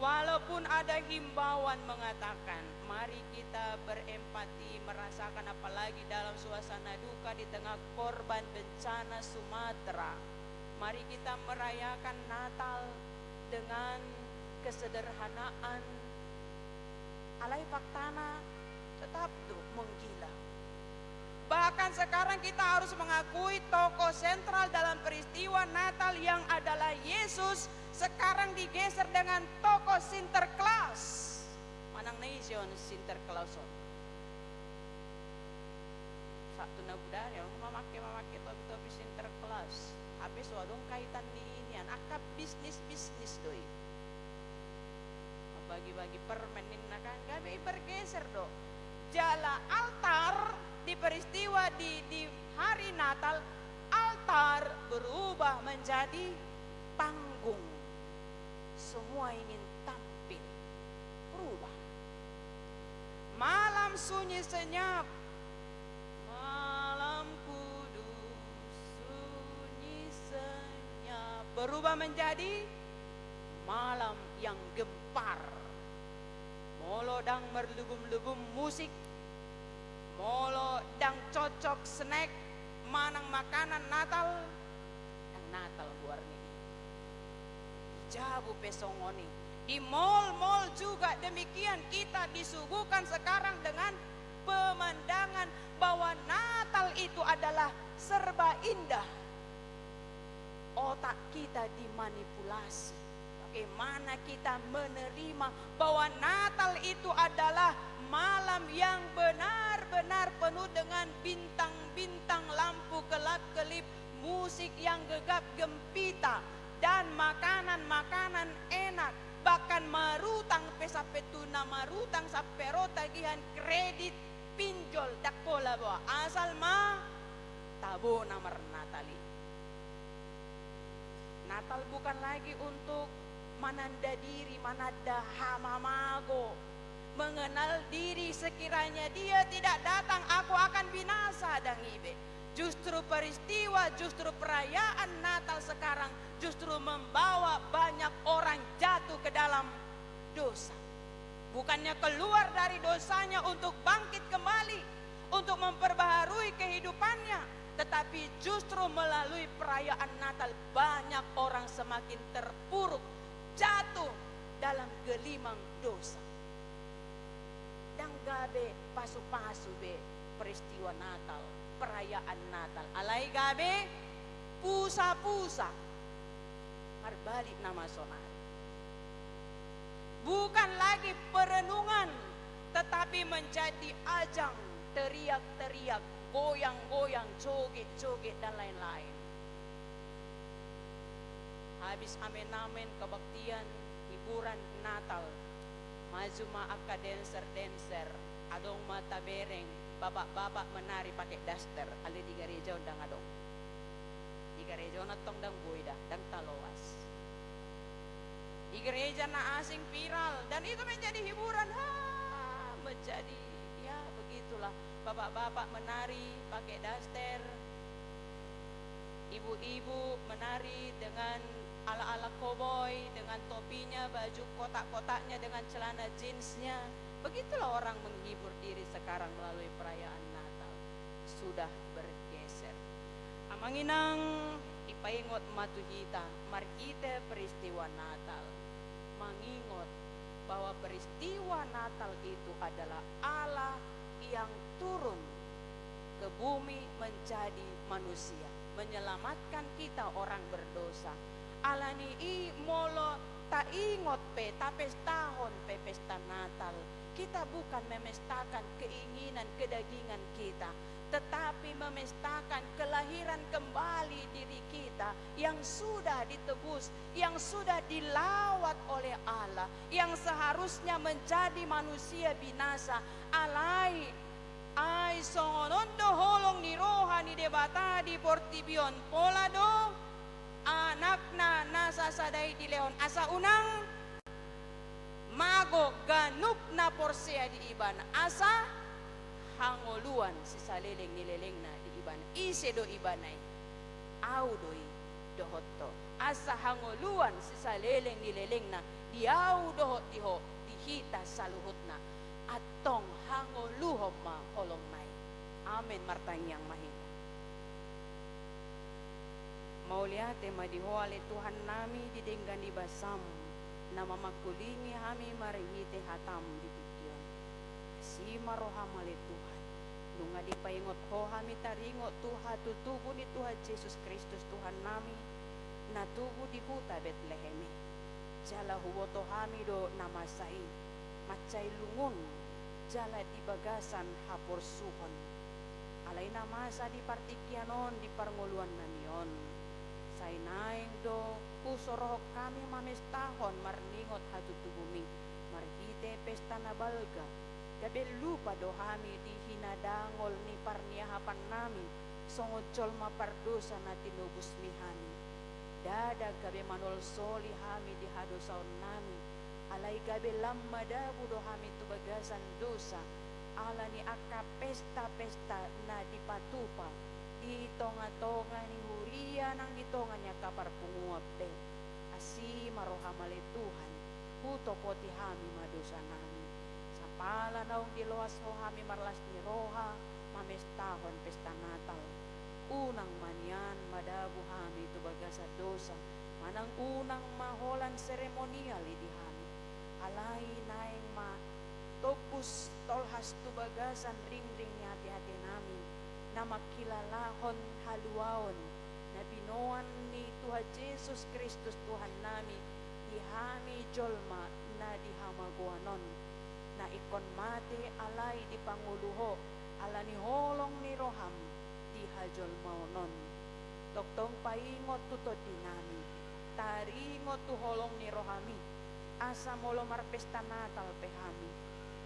Walaupun ada himbauan mengatakan, mari kita berempati, merasakan, apalagi dalam suasana duka di tengah korban bencana Sumatera. Mari kita merayakan Natal dengan kesederhanaan. Alai faktana tetap do menggila. Bahkan sekarang kita harus mengakui tokoh sentral dalam peristiwa Natal yang adalah Yesus sekarang digeser dengan tokoh Sinterklaas. Manang na ise on Sinterklaas on? Sahat tu na godang, adong mamake, mamake topi-topi Sinterklaas. Hape so adong kaitan ni nian, angka bisnis-bisnis do i. Mambagi-bagi permen ninna kan, gabe i bergeser do. Jala altar di peristiwa di, di hari Natal, altar berubah menjadi panggung. Semua ingin tampil. Berubah. Malam sunyi senyap. Malam kudus sunyi senyap. Berubah menjadi malam yang gempar. Molo ndang marlubum-lubum musik, molo ndang cocok snack manang makanan Natal, ndang Natal goarna i. Di jabu pe songon i. Di mall-mall juga demikian, kita disuguhkan sekarang dengan pemandangan bahwa Natal itu adalah serba indah. Otak kita dimanipulasi. Bagaimana kita menerima bahwa Natal itu adalah malam yang benar-benar penuh dengan bintang-bintang, lampu kelap-kelip, musik yang gegap gempita, dan makanan-makanan enak, bahkan marutang pe sampe tu na marutang sampe ro tagihan kredit, pinjol, ndang pola boha, asal ma tabo na marnatal i. Natal bukan lagi untuk mananda diri, mananda hamamago, mengenal diri, sekiranya dia tidak datang, aku akan binasa, ndang i be. Justru peristiwa, justru perayaan Natal sekarang justru membawa banyak orang jatuh ke dalam dosa. Bukannya keluar dari dosanya untuk bangkit kembali, untuk memperbaharui kehidupannya, tetapi justru melalui perayaan Natal banyak orang semakin terpuruk, jatuh dalam gelimang dosa. Ndang gabe pasu-pasu be peristiwa Natal, perayaan Natal. Alai gabe pusa-pusa. Marbalik nama sonari. Bukan lagi perenungan, tetapi menjadi ajang teriak-teriak, goyang-goyang, joget-joget, dan lain-lain. Habis amen-amen kebaktian, hiburan Natal, maju ma angka dancer-dancer, adong ma tabereng, bapak-bapak menari pakai daster, alai di gareja on ndang adong. Di gareja on antong ndang boi da, ndang taloas. Di gereja na asing viral, dan itu menjadi hiburan, ha, menjadi, ya, begitulah. Bapak-bapak menari pakai daster, ibu-ibu menari dengan ala-ala koboi, dengan topinya, baju kotak-kotaknya, dengan celana jeansnya. Begitulah orang menghibur diri sekarang melalui perayaan Natal. Sudah bergeser. Amang inang, dipaingot ma tu hita marhite peristiwa Natal, mangingot bahwa peristiwa Natal itu adalah Allah yang turun ke bumi menjadi manusia, menyelamatkan kita orang berdosa. Alani i molo taingot pe, tapestahon pe pesta Natal, kita bukan memestakan keinginan kedagingan kita, tetapi memestakan kelahiran kembali diri kita yang sudah ditebus, yang sudah dilawat oleh Allah, yang seharusnya menjadi manusia binasa. Alai, ai songon on do holong ni roha ni Debata di portibi on, pola do Anakna na sasada i dilehon, asa unang mago ganup na porsea di Ibana, asa hangoluan sisaleleng ni lelengna di Ibana. Ise do Ibana i? Ahu do i, dohot ho. Asa hangoluan sisaleleng ni lelengna di ahu dohot di ho, di hita saluhutna. Antong hangoluhon ma holongna i. Amen. Martangiang ma hita. Mauliate ma di Ho ale Tuhannami di denggan ni basaM, na mamangkulingi hami marhite hataM di tingki on. Asi ma rohaM ale Tuhan, nunga dipaingot Ho hami taringot tu hatutubu ni Tuhan Jesus Kristus Tuhannami, na tubu di huta Betlehem i. Jala huboto hami do na masa i, mansai lungun, jala di bagasan haporsuhon. Alai na masa di partingkian on di parngoluannami on. Sai naeng do husorohon hami mamestahon marningot hatutubuMi, marhite pesta na balga, gabe lupa do hami di hinadangol ni parniahapannami, songon jolma pardosa na tinobusMi hami. Ndada gabe manolsoli hami di hadosaonnami, alai gabe lam madabu do hami tu bagasan dosa, ala ni angka pesta-pesta na dipatupa di tonga-tonga ni huria nang di tonga ni angka parpunguan pe. Asi ma rohaM ale Tuhan, hutopoti hami ma dosanami. Sapala naung diloas Ho hami marlas ni roha, mamestahon pesta Natal. Unang ma nian madabu hami tu bagasan dosa, manang unang ma holan seremonial i di hami. Alai naeng ma tombus tolhas tu bagasan ringring ni ate-atenami, na mangkilalahon haluaon na binoan ni Tuhan Jesus Kristus Tuhannami di hami jolma na di hamagoan on, na ingkon mate alai dipangolu Ho, ala ni holong ni rohaM di hajolmaon on. Tongtong paingot tu tondinami, taringot tu holong ni rohaMi, asa molo marpesta Natal pe hami,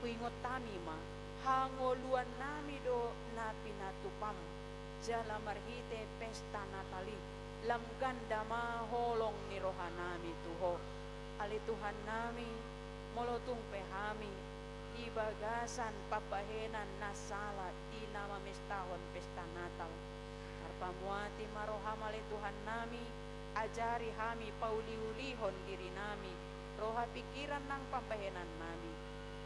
huingot hami ma, hangoluannami do na pinatupaM, jala marhite pesta Natal i, lam ganda ma holong ni rohanami tu Ho. Ale Tuhannami, molo tung pe hami di bagasan pambahenan na sala di na mamestahon pesta Natal, marpamuati ma rohaM ale Tuhannami, ajari hami pauliulihon dirinami, roha, pingkiran nang pambahenannami,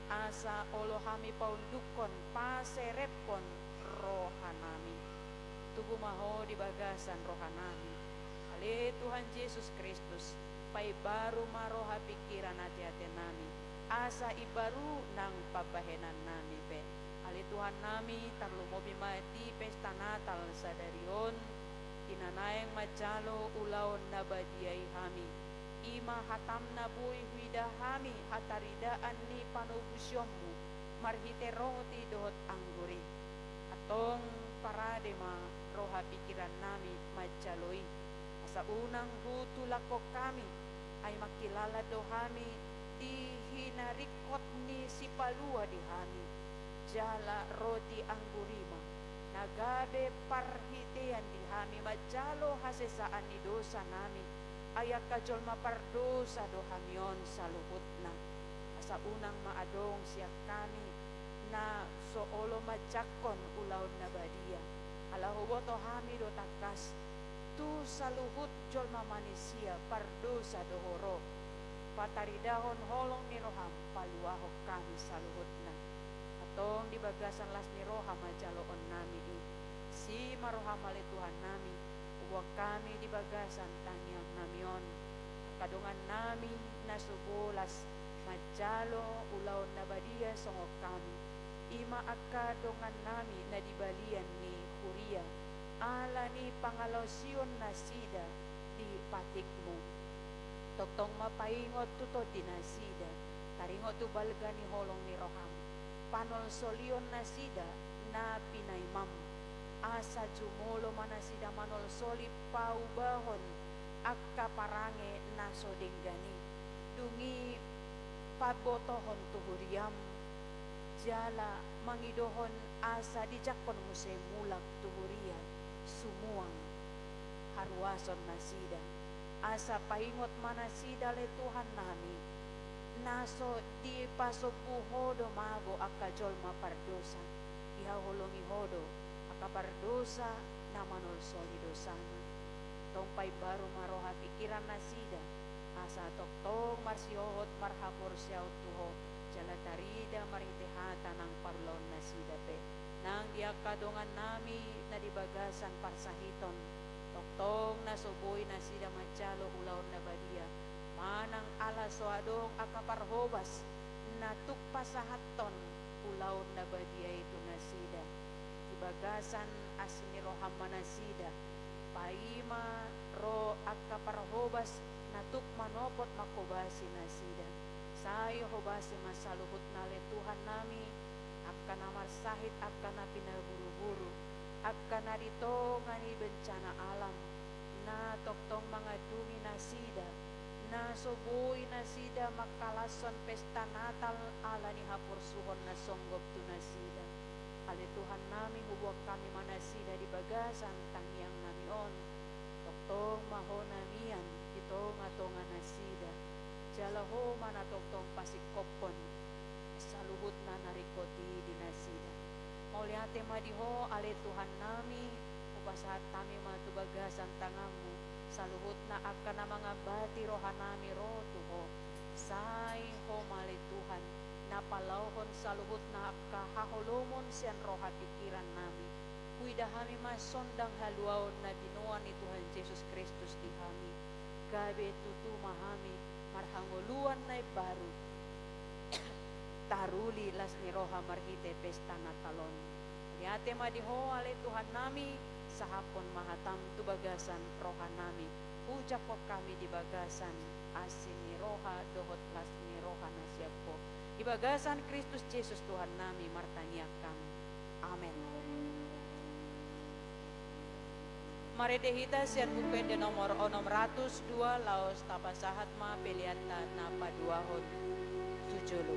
asa olo hami paundukkon, paserephon rohanami. Tubu ma Ho di bagasan rohanami, ale Tuhan Jesus Kristus, paimbaru ma roha, pingkiran, ate-atenami, asa imbaru nang pambahenannami pe. Ale Tuhannami, tarlumobi ma di pesta Natal sadari on, di na naeng manjalo ulaon na badia i hami. I ma hatam na boi huida hami hataridaan ni panobusionmu marhite roti dohot anggur i. Antong parade ma roha pikirannami manjalo i, asa unang hutulakkon hami, ai mangkilala do hami di hinaringkot ni Sipalua di hami, jala roti anggur i ma na gabe parhitean di hami manjalo hasesaan ni dosanami, ai angka jolma pardosa do hami on saluhutna. Asa unang ma adong sian hami na so olo manjangkon ulaon na badia, ala huboto hami do tangkas, tu saluhut jolma manisia pardosa do ho ro. Pataridahon holong ni roham paluahon hami saluhutna. Antong di bagasan las ni roha ma jaloonnami i. Asi ma roham ale Tuhannami, huboan hami di bagasan tangiangnami on angka dongannami na so bolas manjalo ulaon na badia songon hami. I ma angka dongannami na di balian ni huria ala ni pangalaosion nasida di patikmu. Tongtong ma paingot tu tondi nasida, taringot tu balga ni holong ni roham. Panolsolion nasida na pinaimam, asa jumolo ma nasida manolsoli paubahon angka parange na so denggan i. Dung i pabotohon tu huriam, jala mangidohon asa dijangkon muse mulak tu huria sumuang haruason nasida. Asa paingot ma nasida ale Tuhannami, na so dipasombu ho do mago angka jolma pardosa, dihaholongi ho do angka pardosa na manolsoli dosana. Tong paimbaru ma roha pikiran nasida, asa tongtong marsihohot marhaporseaon tu ho, jala tarida marhite hata nang parulaon nasida pe. Nang di angka dongannami na di bagasan parsahiton, tongtong na so boi nasida manjalo ulaon na badia, manang ala so adong angka parhobas na tuk pasahathon ulaon na badia i tu nasida. Di bagasan asi ni roham ma nasida, paima ro angka parhobas na tuk manopot manghobasi nasida. Sai hobasi ma saluhutna ale Tuhannami, angka na marsahit, angka na pinaburuburu, angka na di tonga ni bencana alam, na tongtong mangandungi nasida, na so boi nasida mangkalashon pesta Natal ala ni haporsuhon na songgop tu nasida. Ale Tuhannami, huboan hami ma nasida di bagasan tangiangnami on. Tongtong ma ho na mian di tongatonga nasida, jala ho ma na tongtong pasingkophon saluhutna na ringkot i di nasida. Mauliate ma di ho ale Tuhannami, hupasahat hami ma tu bagasan tanganmu saluhutna angka na mangambati rohanami ro tu ho. Sai ho ma ale Tuhan na palaohon saluhutna angka haholomon sian roha pikirannami. Huida hami ma sondang haluaon na binoan ni Tuhan Jesus Kristus di hami. Gabe tutu ma hami marhangoluan na imbaru, taruli las ni roha marhite pesta Natal on. Mauliate ma di ho ale Tuhannami, sahaphon ma hatam tu bagasan rohanami. Hujangkon hami di bagasan asi ni roha dohot las ni roha na sian ho. Di bagasan Kristus Jesus Tuhannami martangiang hami. Amen. Marende hita sian Buku Ende nomor onom ratus dua, laos tapasahat ma peleanta na paduahon tu jolo.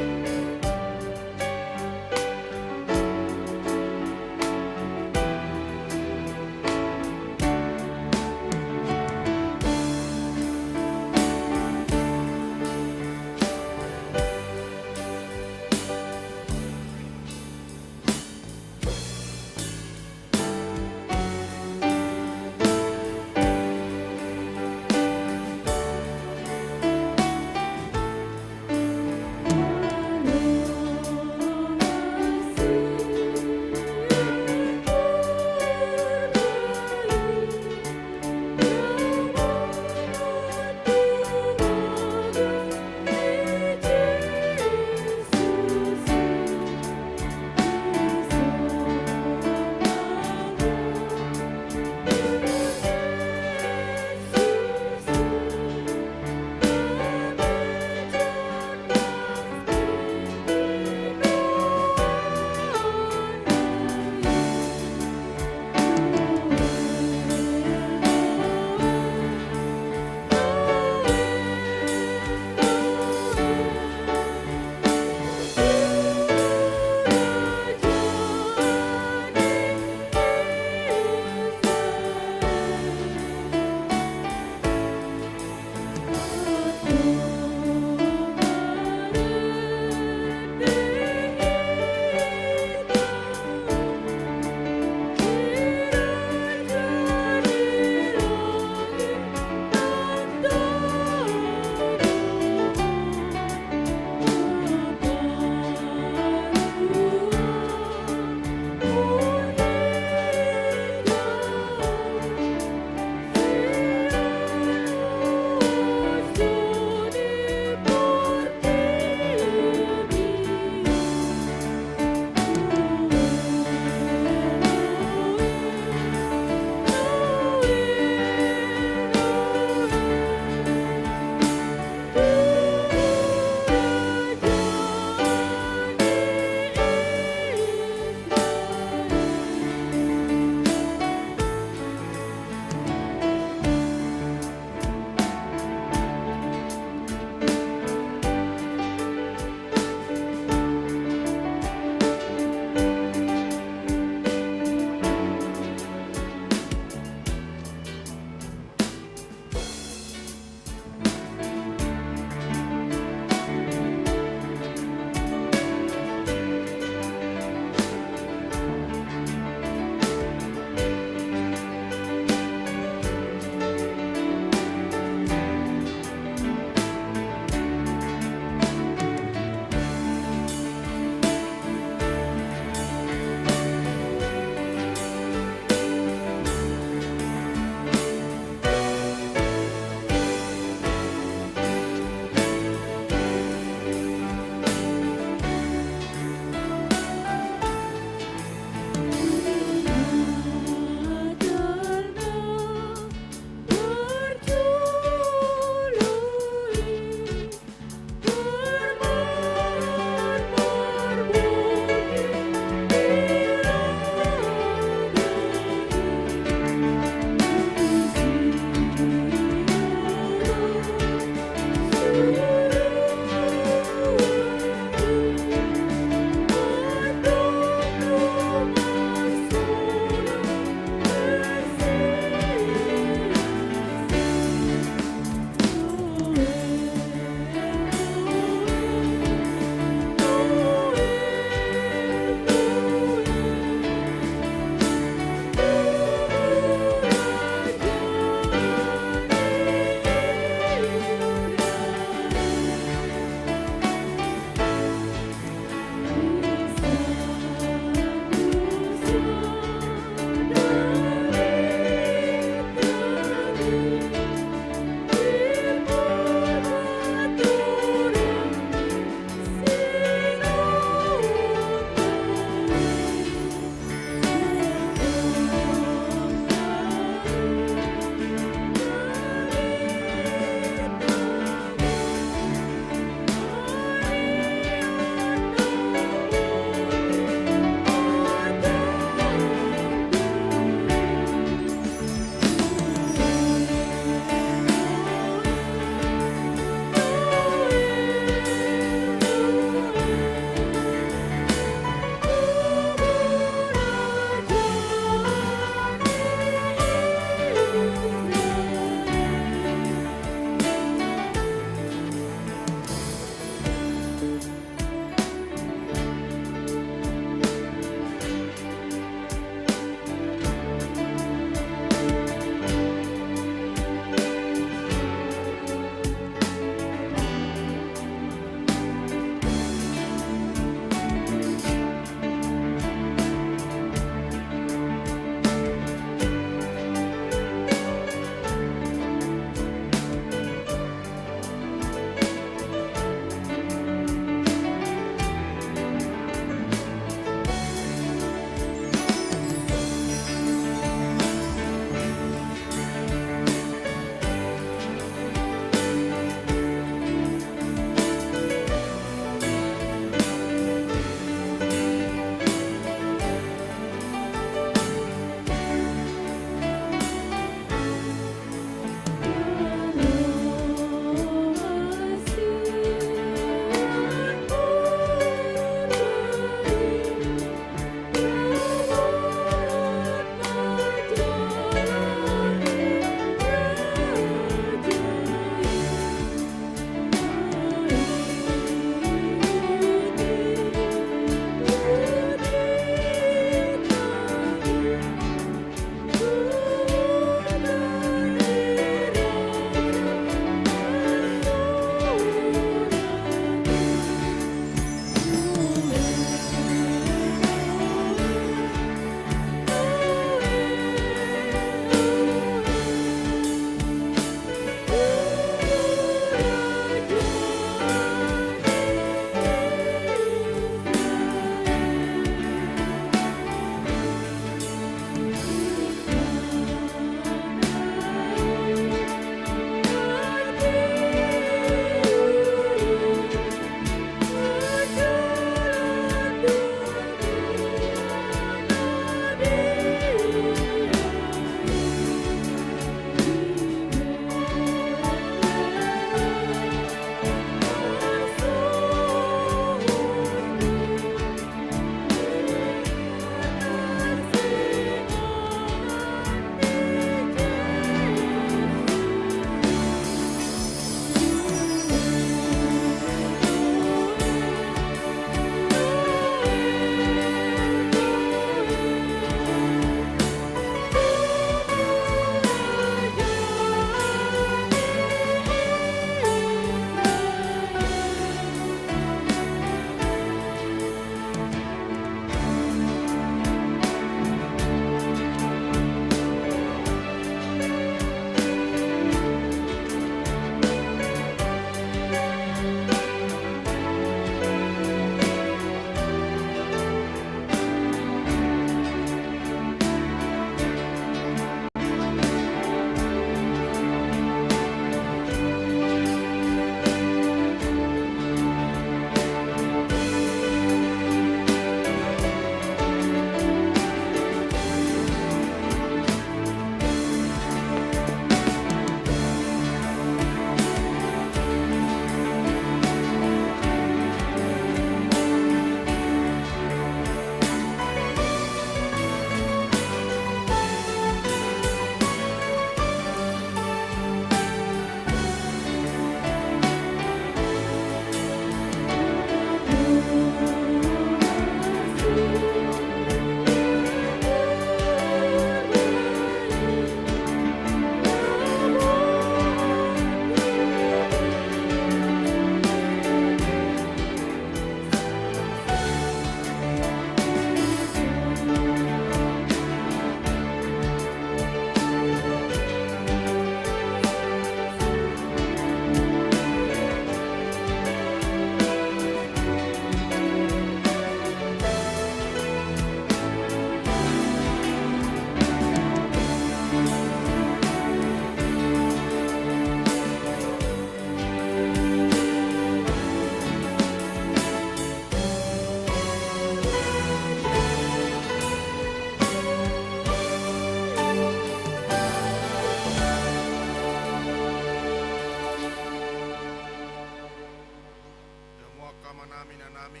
Hami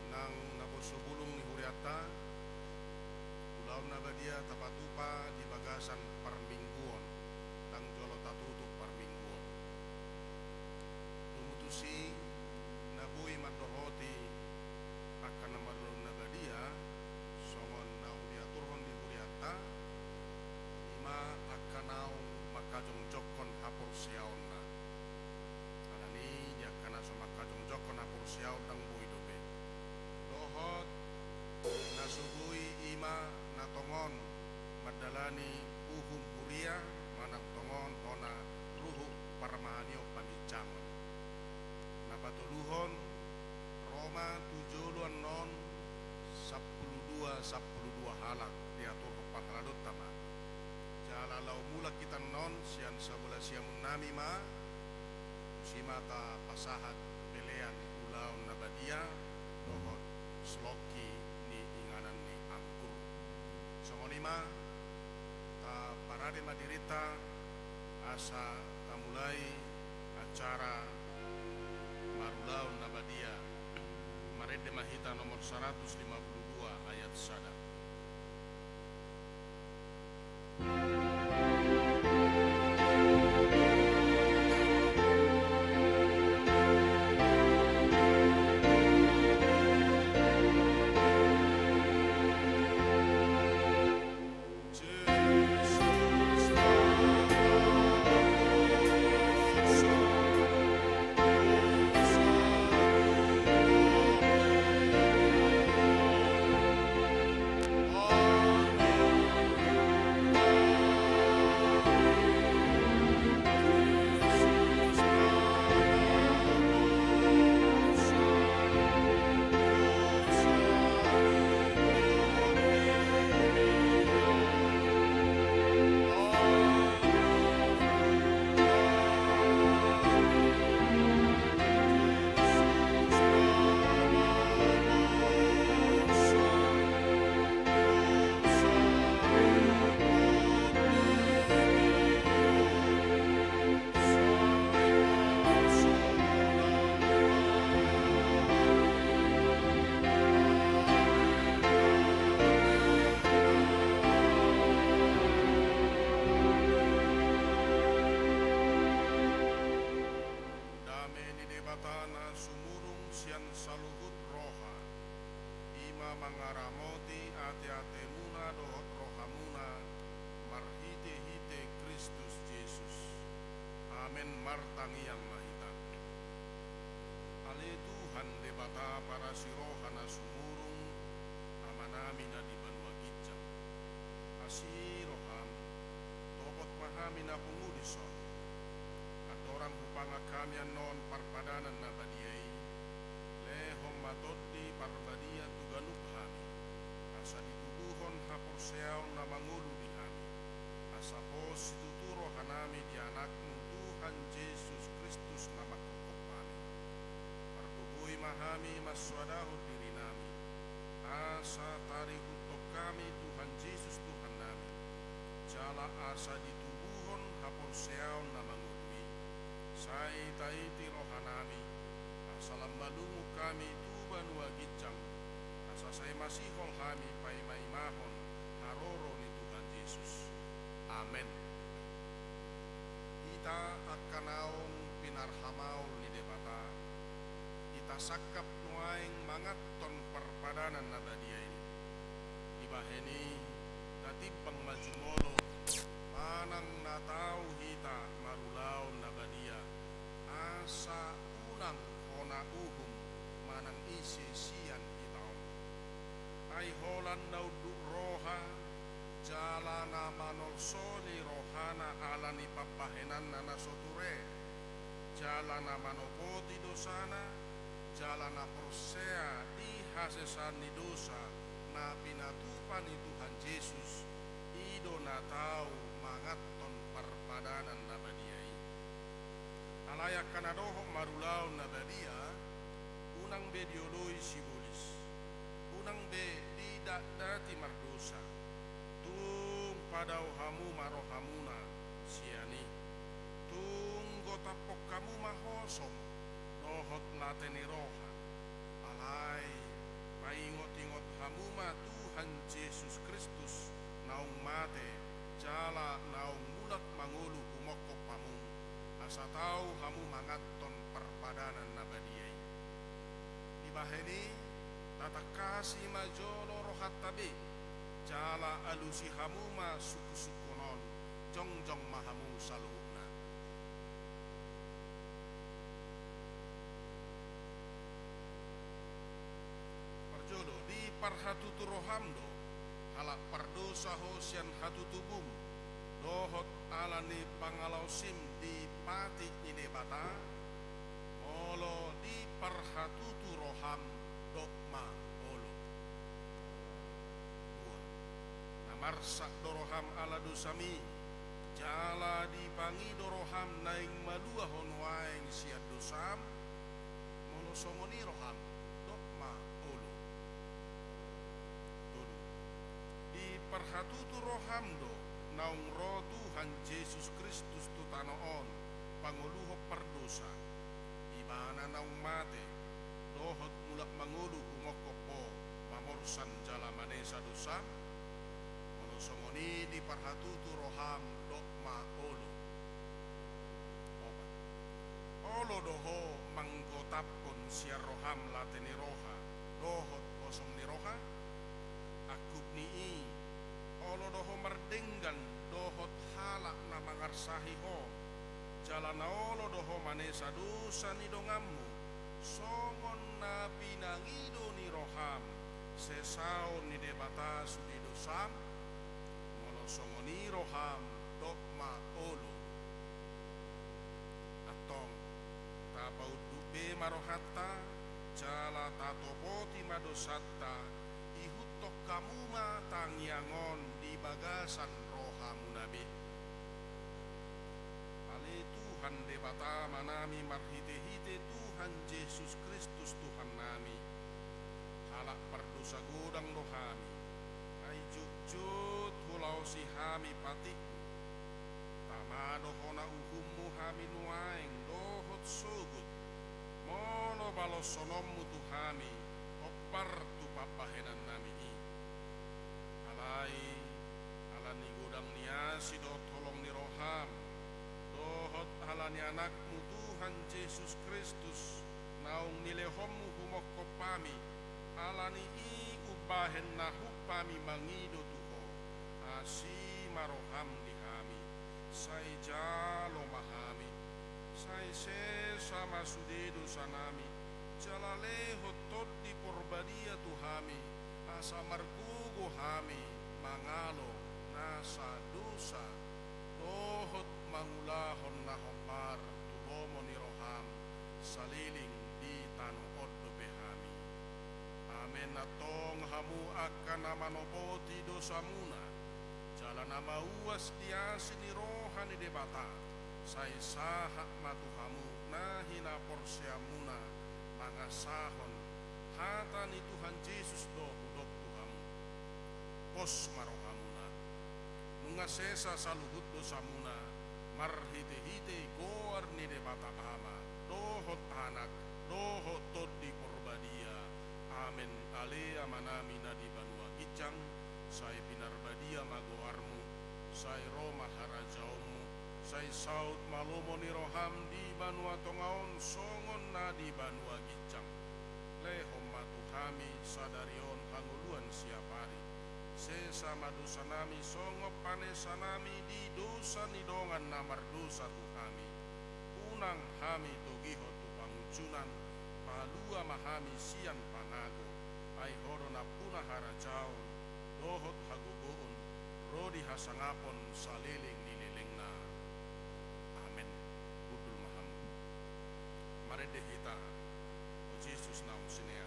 nang naposo bulung ni hurianta, ulaon na badia tapatupa di bagasan parmingguon, ndang jolo tatutup parmingguon. Tutu tusi na boi mandohoti angka na marulaon na badia, songon naung diaturhon ni hurianta, ima angka naung mangkajongjongkon haporseaonna. Alani i di angka na so mangkajongjongkon haporseaon ndang boi dope. Dohot na so boi ima na tongon mandalani uhum huria manang tongon hona ruhut parmahanion paminjangon. Na patoluhon, ro ma tu jolo annon sampulu dua, sampulu dua halak diaturhon parhalado tama. Jala laho mulak hita annon sian sabola siamun nami ma, tusi ma tapasahat pelean ulaon na badia dohot selongki ni inganan ni anggur. Songon i ma, taparade ma dirinta asa tamulai acara marulaon na badia. Marende ma hita nomor saratus lima pulu dua ayat sada. Dame ni Debata na sumurung sian saluhut roha, ima mangaramoti ateatemuna dohot rohamuna marhitehite Kristus Jesus. Amen. Martangiang ma hita. Ale Tuhan Debata parasi roha na sumurung, Amanami na di banua ginjang, asi roham, topot ma hami na pungu dison. Andorang hupangan hami annon parpadanan na badia i, lehon ma Tondi Parbadia tu ganup hami, asa ditubuhon haporseaon na mangolu di hami, asa pos situtu rohanami di Anakmu Tuhan Jesus Kristus na manghophop hami. Pargogoi ma hami mansoadahon dirinami, asa tarihuthon hami Tuhan Jesus Tuhannami, jala asa ditubuhon haporseaon na mangolu i, sai taiti rohanami, asa lam malungun hami tu banua ginjang, asa sai masihol hami paimaimahon haroro ni Tuhan Jesus. Amen. Hita angka naung pinarhamaol ni Debata, hita sangkap nuaeng manganhon parpadanan na badia i. Dibahen i, tatimbang ma jumolo manang na tau hita marulaon na badia, asa unang hona uhum manang ise sian hita on. Ai holan na unduk roha, jala na manolsoli rohana ala ni pambahenanna na so ture, jala na manopoti dosana, jala na porsea di hasesaan ni dosa na pinatupa ni Tuhan Jesus, i do na tau manganhon parpadanan na badia i. Alai angka na dohot marulaon na badia, unang be dioloi sibolis, unang be didatdati mardosa. Tung padao hamu ma rohamuna sian i. Tung gotaphon hamu ma hosom dohot late ni roha. Ai paingot-ingot hamu ma Tuhan Jesus Kristus, naung mate jala naung mulak mangolu humongkop hamu, asa tau hamu manganhon parpadanan na badia i. Dibahen i, tatangkasi ma jolo rohanta be, jala alusi hamu ma sungkun-sungkun on, jongjong ma hamu saluhutna. Parjolo, diparhatutu roham do, halak pardosa ho sian hatutubum, dohot ala ni pangalaosim di patik ni Debata? Molo diparhatutu roham, dok ma olo. Dua. Na marsak do roham ala dosami, jala dipangido roham naeng malua ho nuaeng sian dosam? Molo songon i roham, dok ma olo. Tolu. Diparhatutu roham do, naung ro Tuhan Jesus Kristus tu tano on, pangoluhon pardosa. Ibana naung mate, dohot mulak mangolu humongkop ho, mamorsan jala manesa dosam? Molo songon i diparhatutu roham, dok ma olo. Opat. Olo do ho manggotaphon sian roham late ni roha, dohot osom ni roha? Angkup ni i, olo do ho mardenggan dohot halak na mangarsahi ho, jala na olo do ho manesa dosa ni donganmu, songon na pinangido ni roham, sesaon ni Debata sude dosam? Molo songon i roham, dok ma olo. Antong, tapaunduk be ma rohanta, jala tatopoti ma dosanta, ihuthon hamu ma tangiang on di bagasan rohamuna be. Ale Tuhan Debata Amanami, marhite-hite Tuhan Jesus Kristus Tuhannami, halak pardosa godang do hami, ai jotjot hulaosi hami patikmu. Tama do hona uhummu hami nuaeng dohot sogot, molo baloshononmu tu hami hombar tu pambahenannami i. Alai, ala ni godang ni asi dohot holong ni roham, dohot ala ni Anakmu Tuhan Jesus Kristus, naung nilehonmu humongkop hami, ala ni i umbahen na hun hami mangido tu ho, asi ma roham di hami, sai jalo ma hami, sai sesa ma sude dosanami, jala lehon Tondi Porbadia tu hami, asa margogo hami mangalo nasa dosa, dohot mangulahon na hombar tu lomo ni roham, saleleng di tano on dope hami. Amen. Antong hamu angka na manopoti dosamuna, jala na mauas di asi ni roha ni Debata, sai sahat ma tu hamu na hinaporseamuna, mangasahon hata ni Tuhan Jesus do hudok tu hamu. Pos ma rohamuna. Nunga sesa saluhut dosamuna, marhite-hite goar ni Debata Ama, dohot Anak, dohot Tondi Porbadia. Amen. Ale Amanami na di banua ginjang, sai pinarbadia ma goarmu, sai ro ma harajaonmu, sai saut ma lomo ni roham di banua tonga on songon na di banua ginjang. Lehon ma tu hami sadari on hangoluan siapari. Sesa ma dosanami songon panesanami di dosa ni dongan na mardosa tu hami. Unang hami togihon tu pangunjunan, palua ma hami sian pangago, ai ho do nampuna harajaon, dohot hagogoon, ro di hasangapon saleleng ni lelengna. Amen. Hundul ma hamu. Marende hita, o Jesus naung sinean.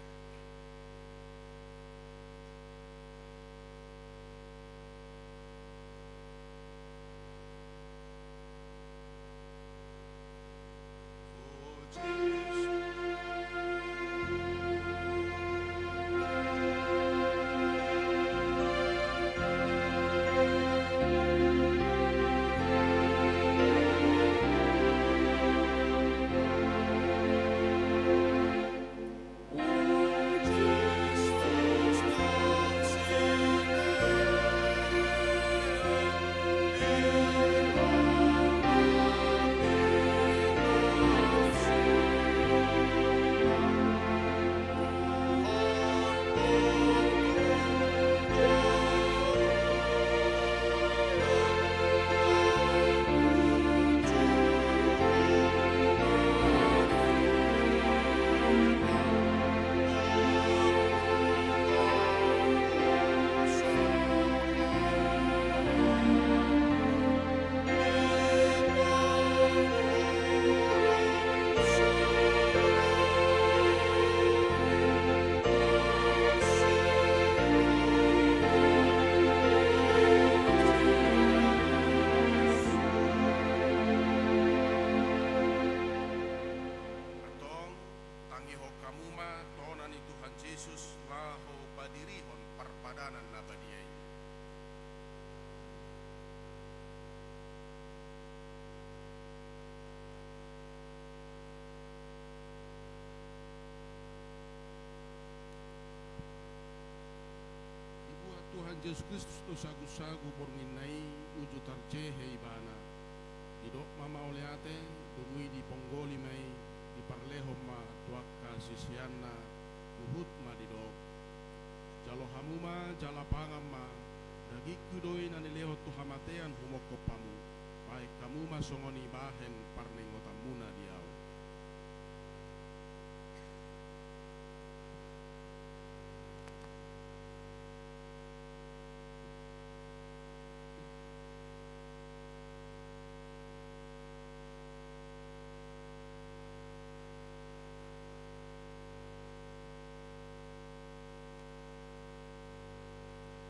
Jesus Kristus do sagusagu borngin na i, uju tarjehe ibana. Didok ma mauliate, dung i diponggoli ma i, diparlehon ma tu angka siseanna, huhut ma didok: Jalo hamu ma, jala pangan ma, dagingku do i na nilehon tu hamatean humongkop hamu, bahen hamu ma songon i bahen parningotanmuna di ahu.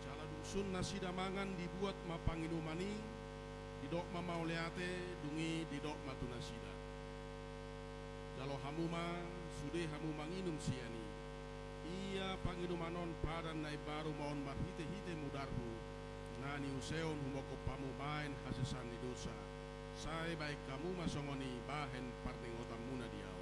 Jala dung sun nasida mangan, dibuat ma panginuman i, didok ma mauliate, dung i didok ma tu nasida: Jalo hamu ma, sude hamu manginum sian i. Ia panginuman on padan na imbaru ma on marhitehite mudarhu, na niuseon humongkop hamu bahen hasesaan ni dosa. Sai bahen hamu ma songon i bahen parningotanmuna di ahu.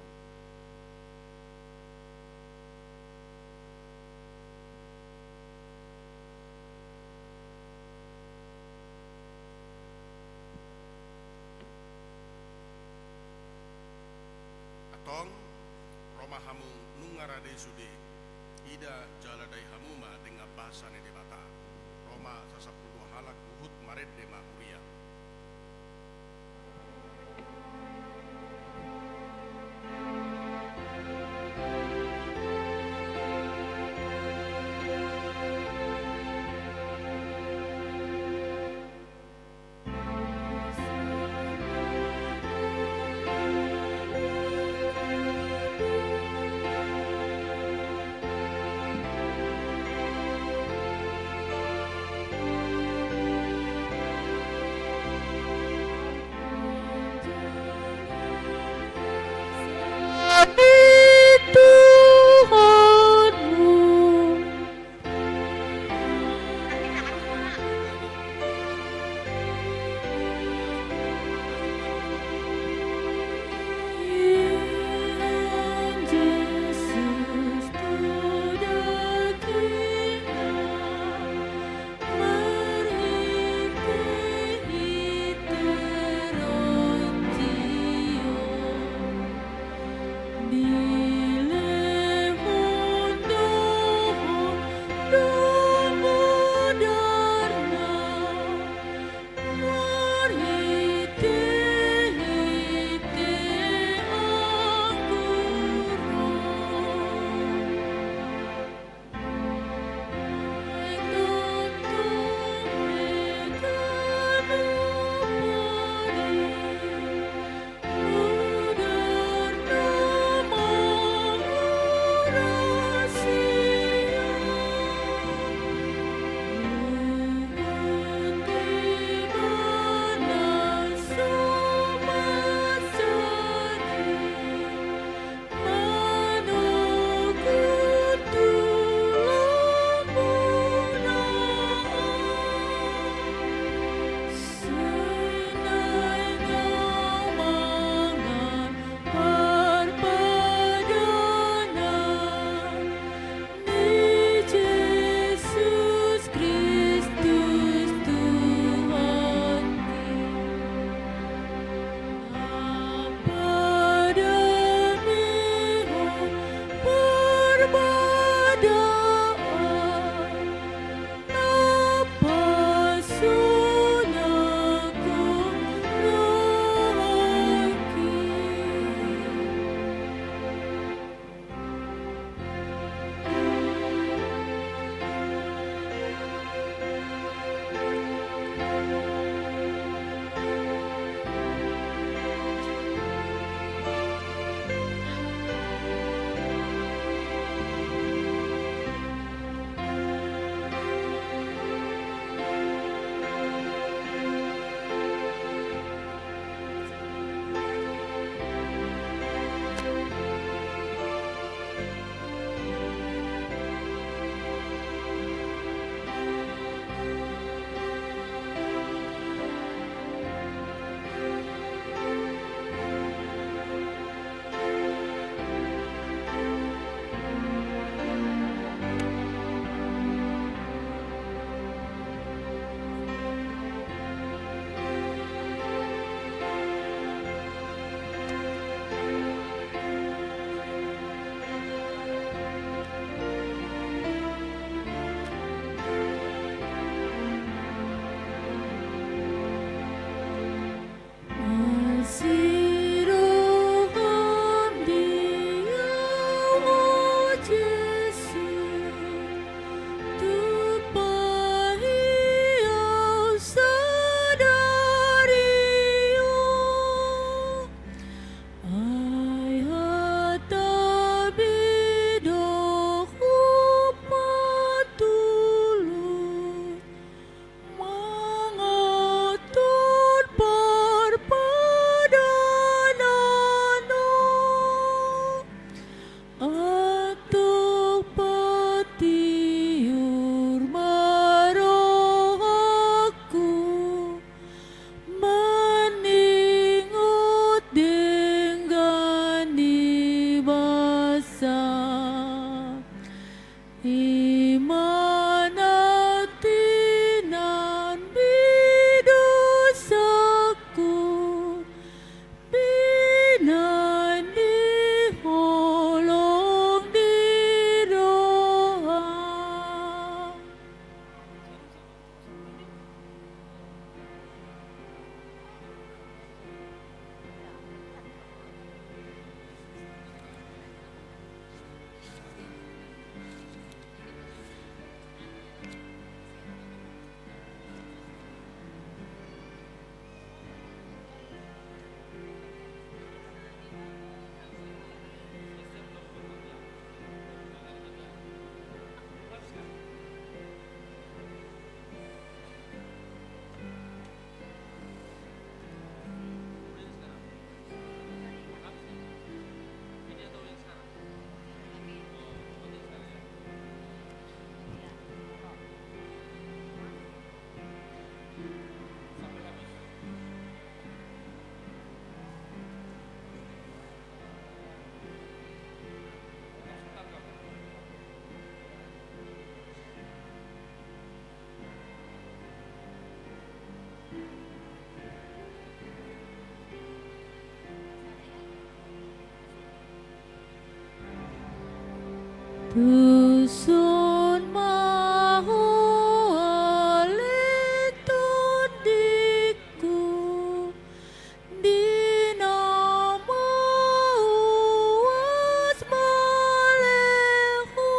Antong, ro ma hamu nunga rade sude, ida jala dai hamu ma dengan basa ni Debata. Ro ma sasampulu dua halak, huhut marende ma huria. Tuson ma Ho ale tondingku, di na mauas ma ale Ho,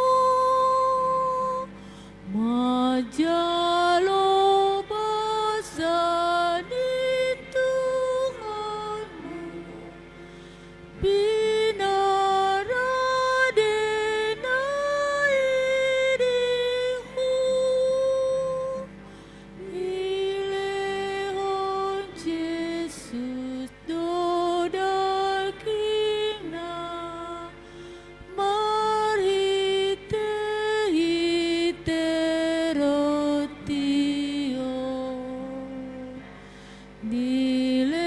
manjalo basa ni Tuhanmu. Pinarade na i di Ho, dilehon Jesus do dagingna, marhitehite roti on. Dilehon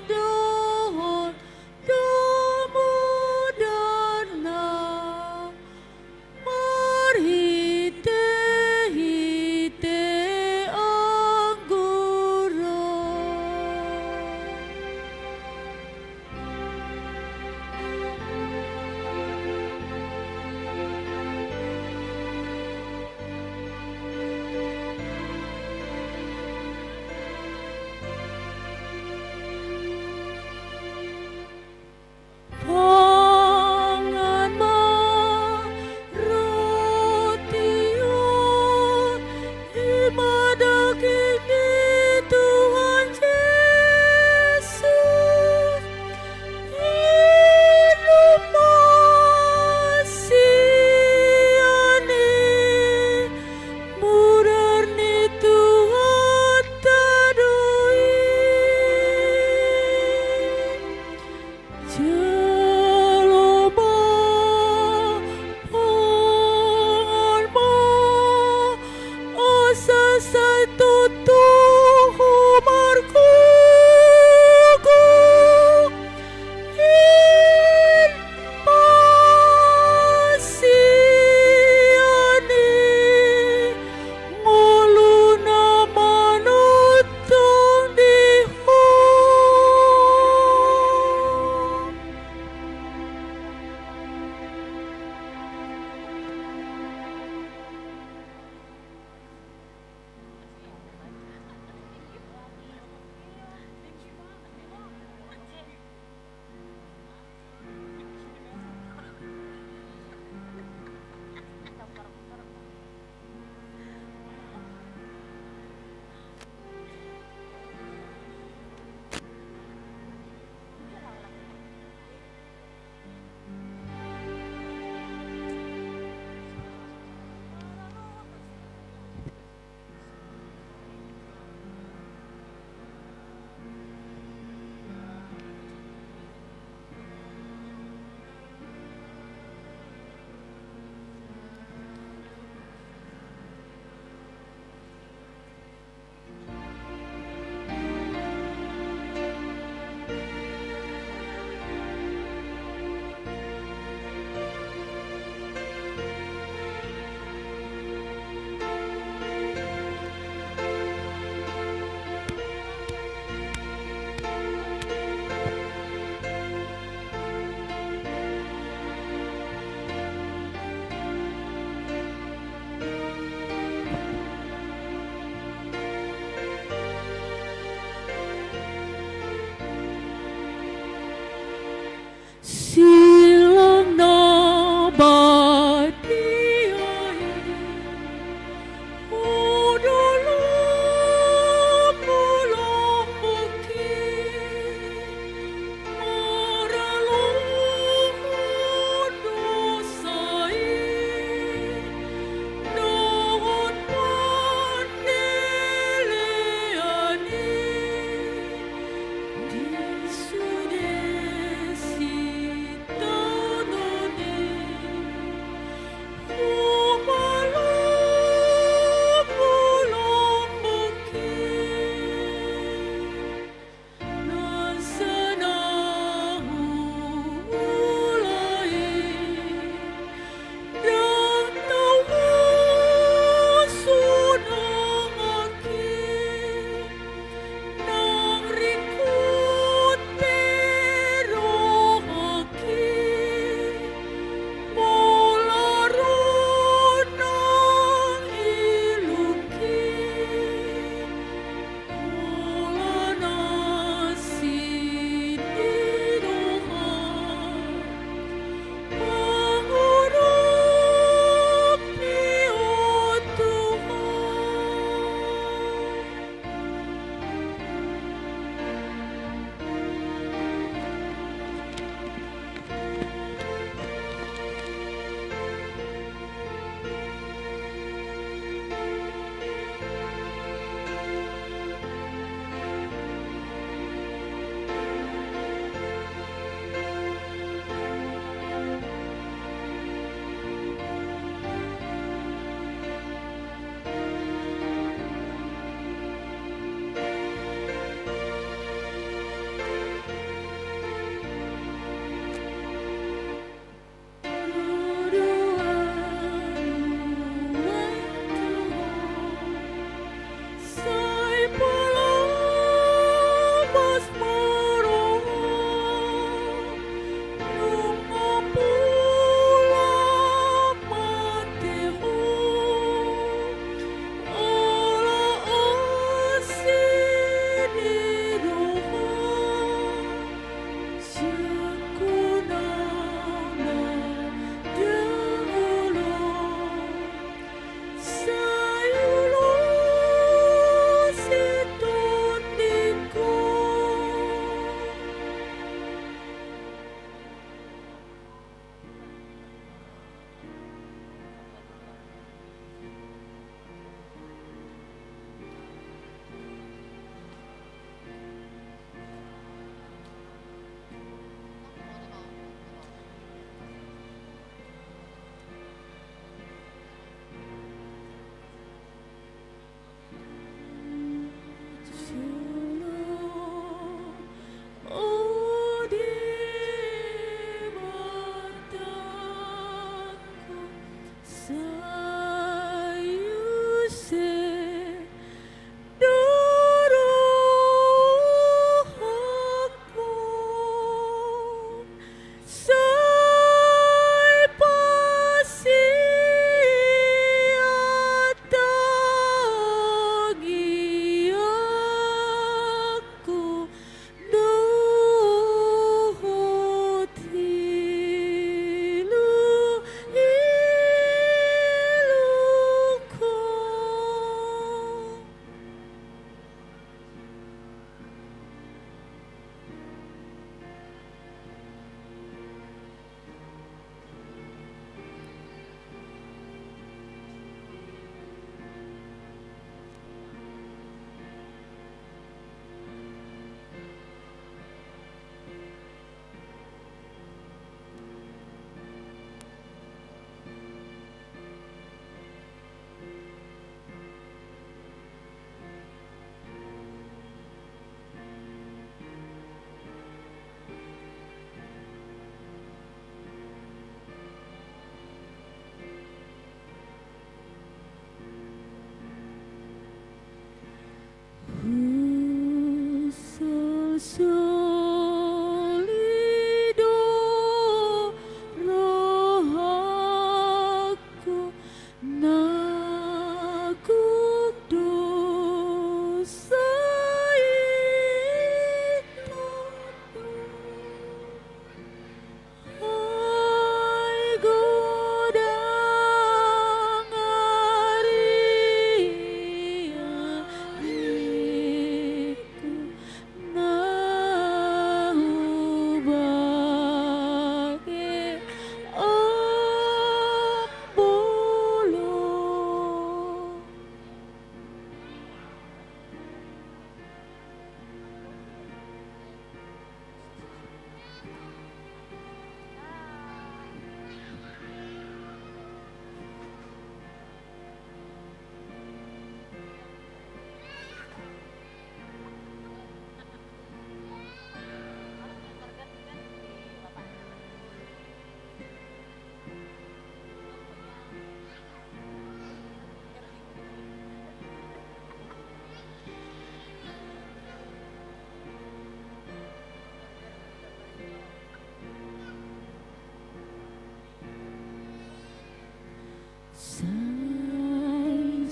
do hon do mudarna, marhitehite anggur on.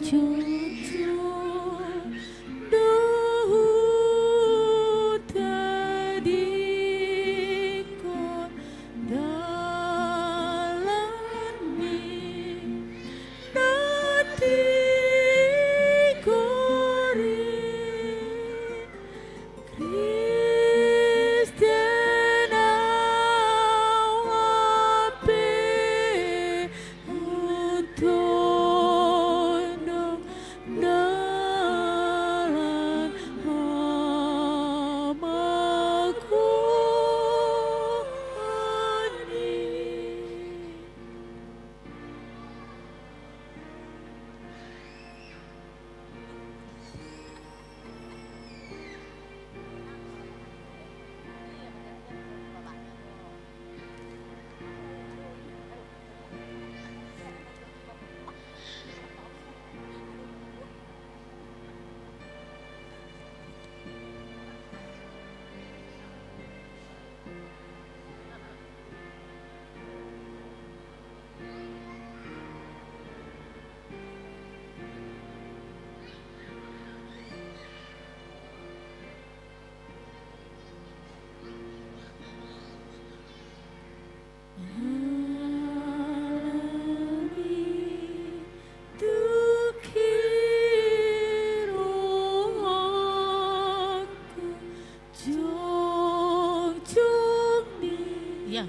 Jujur do hutadingkon dalanmi na tigor i. Kristen au hape hutondong dalan hamagoan i. Ia.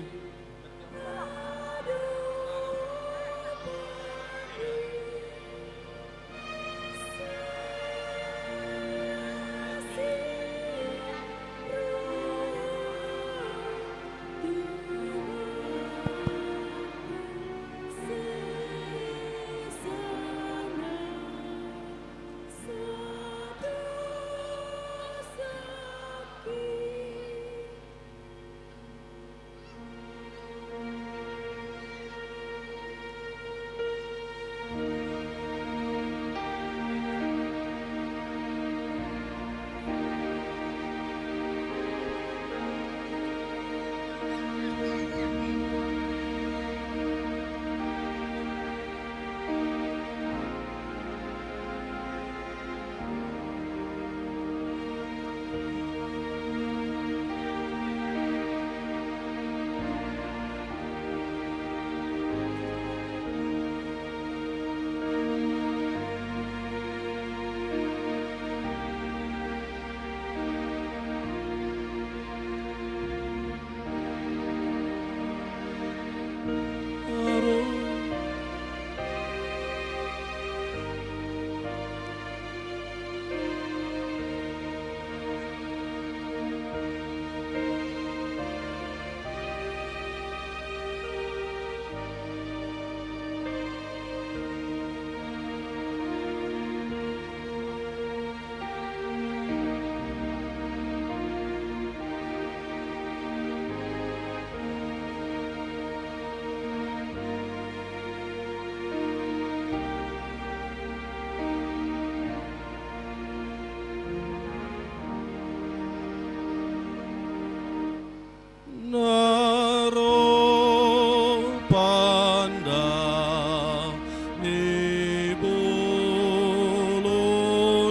Na ro panda ni bolon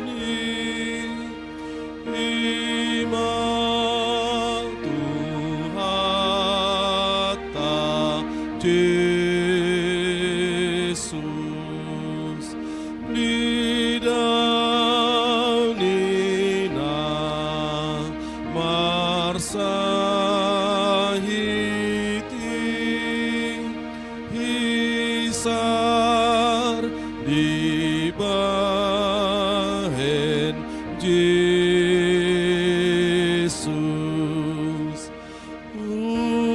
i, i ma Tuhanta Jesus. Di daun i na marsahit i, hisar dibahen Jesus. Uli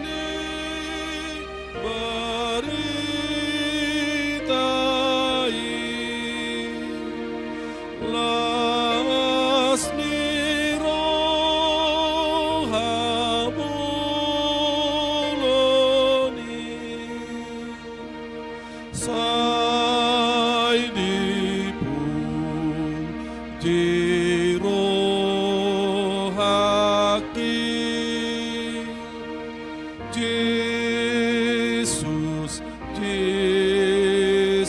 ni barita i, las ni roha bolon i. Sai dipuji rohangki, Jesus, Jesus.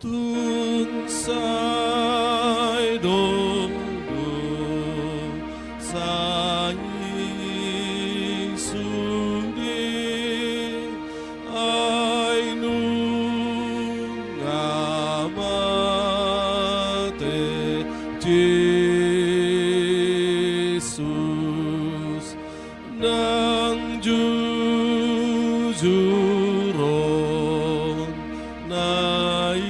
Tung sai do dosa i sude, ai nunga mate Jesus, nang jujur on na i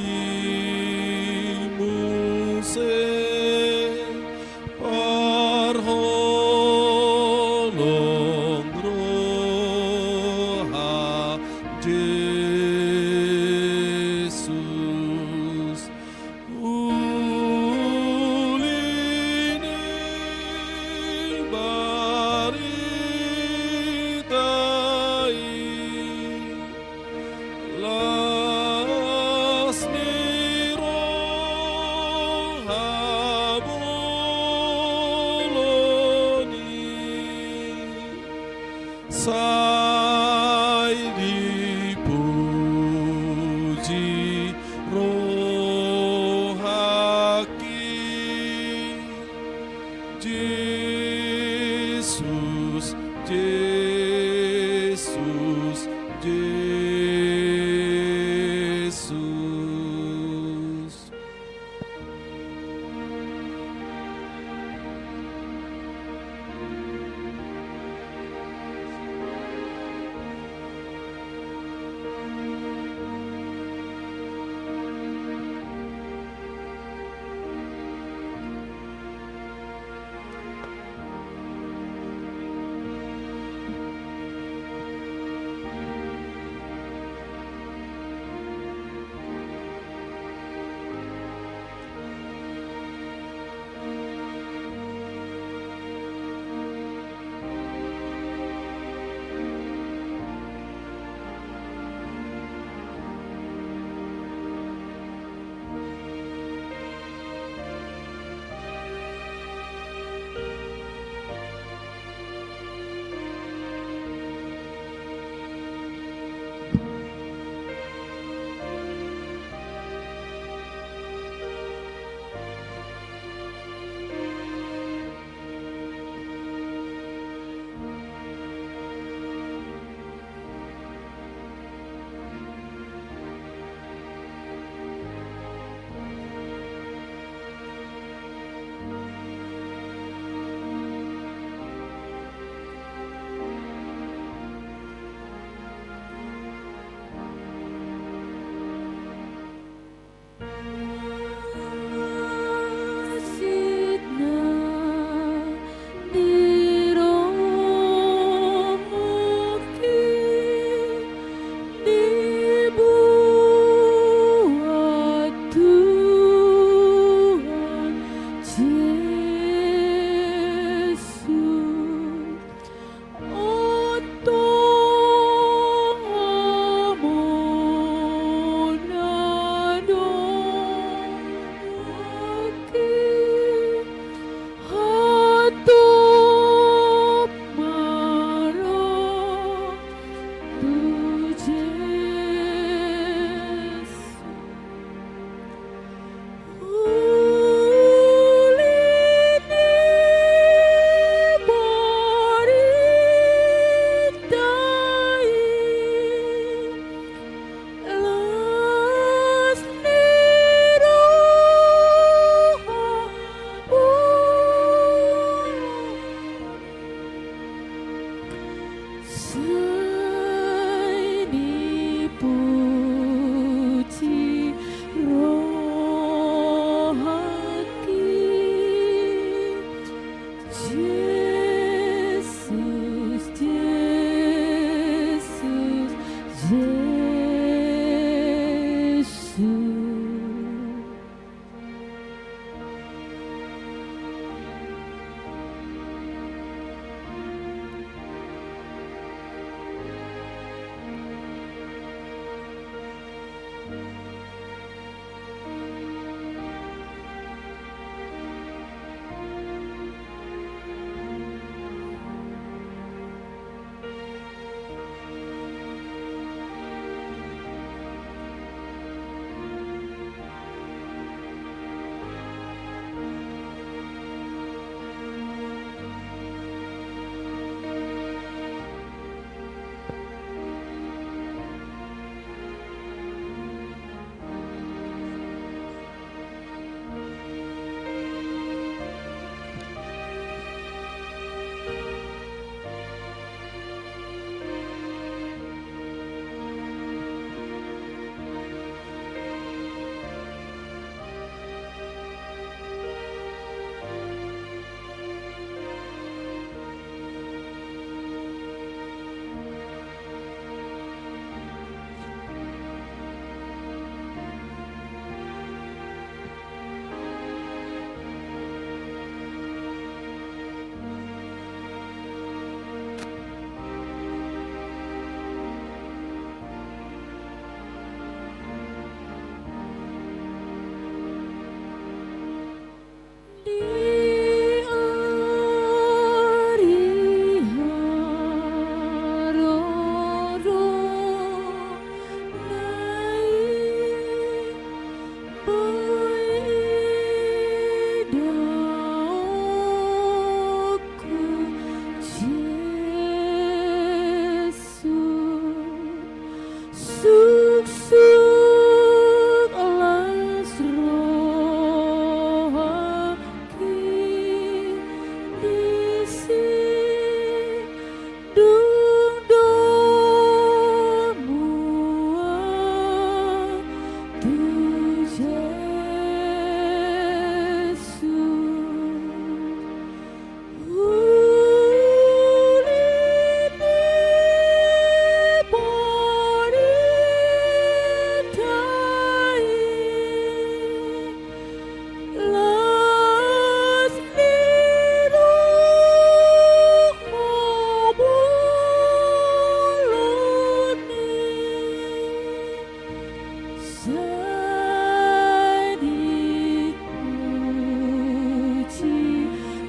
Sai dipuji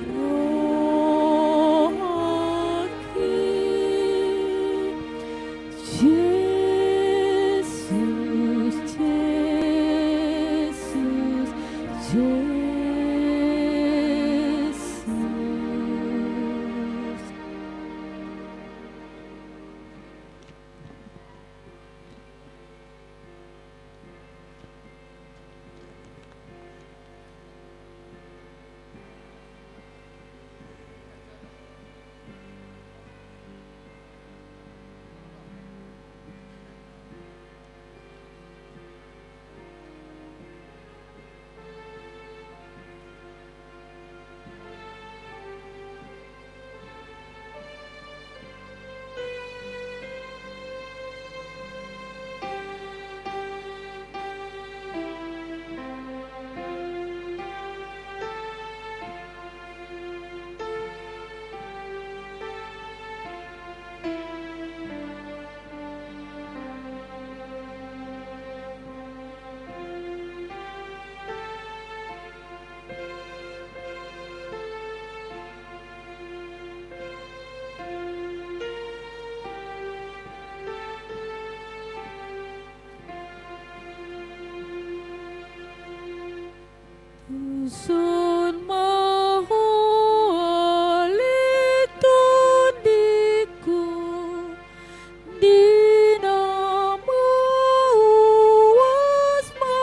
rohangki, Jesus, Jesus, Jesus. Tuson ma Ho ale tondingku, di na mauas ma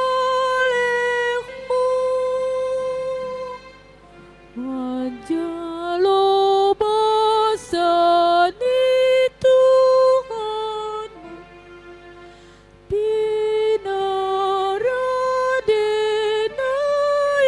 lehonmu, manjalo basa ni Tuhan. Pinarade na i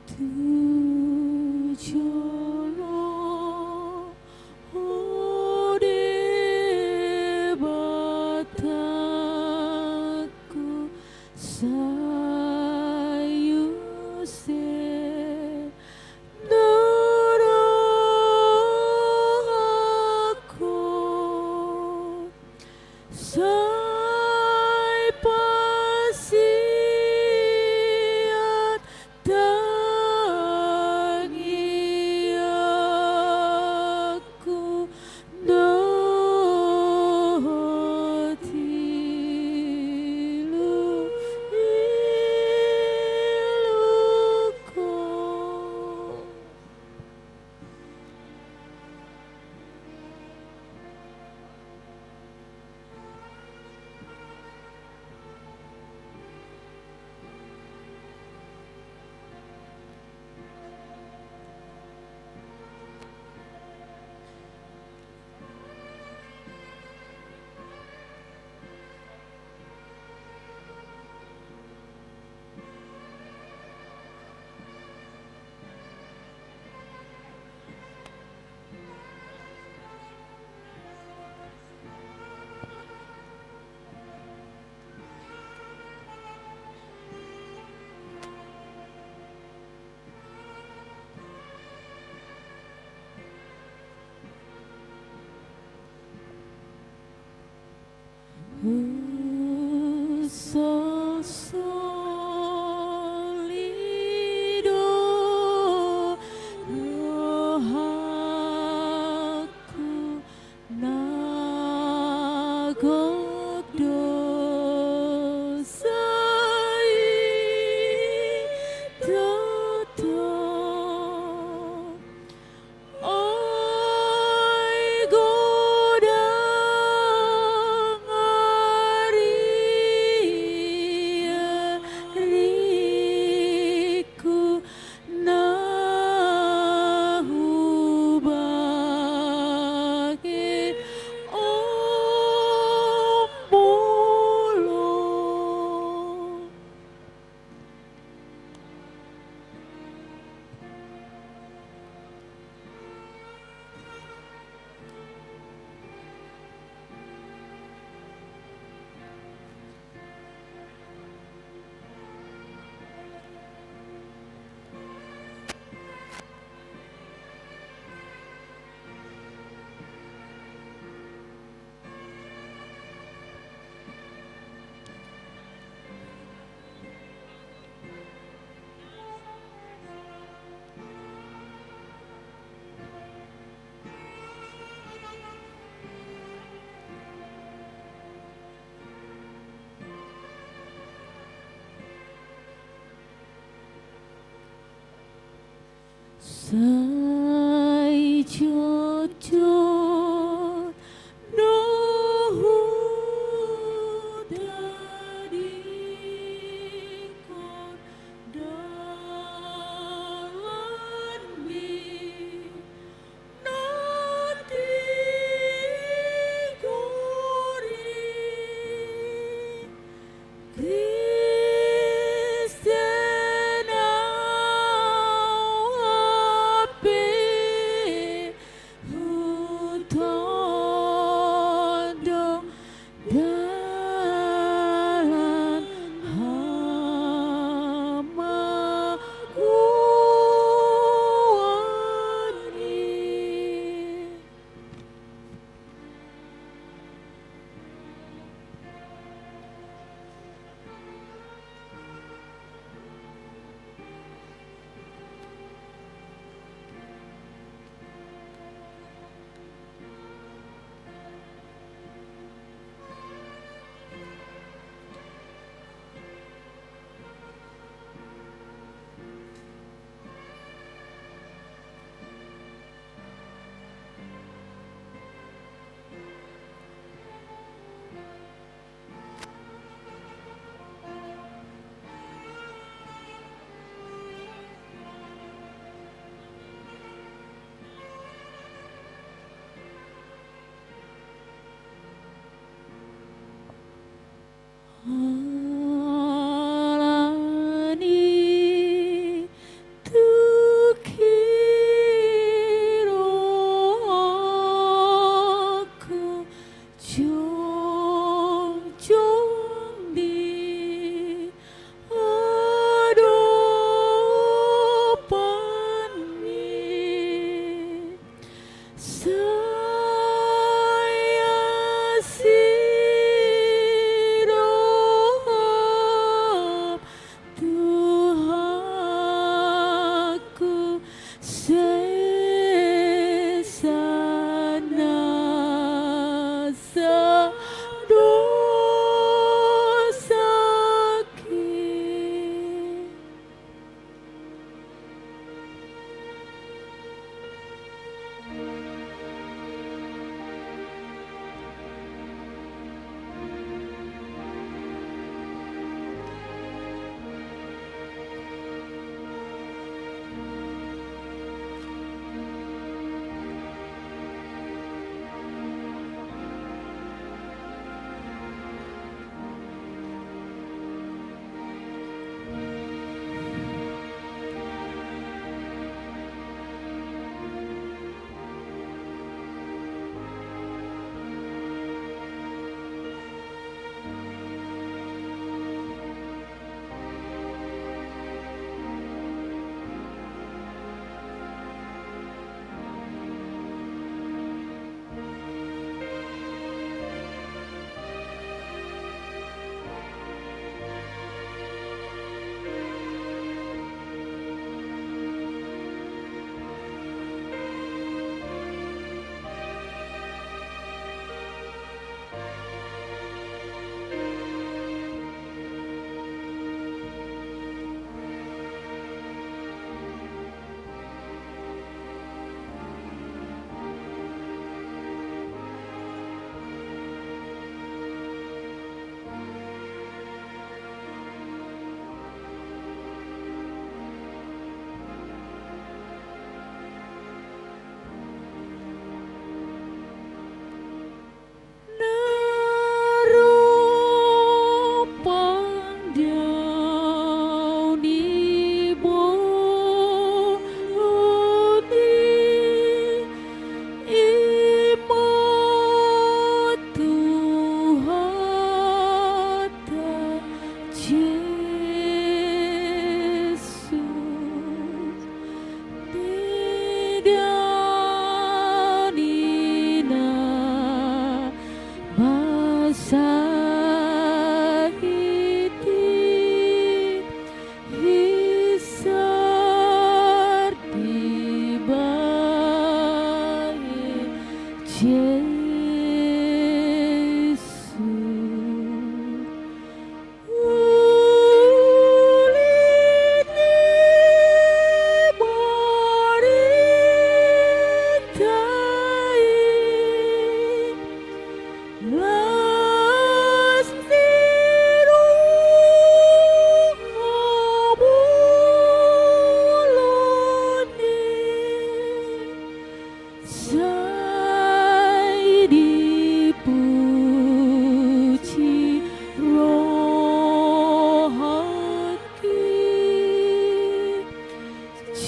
Tu jolo, o Debatangku, sai use do rohangku, sai pasiat tangiangku dohot ilu-iluku. Sosoli do rohangku, na gok dosa i toto. Ai godang ari-ariku na hubangke ombolo. Sai jotjot do hutadingkon dalanmi na tigor i. Kristen ahu hape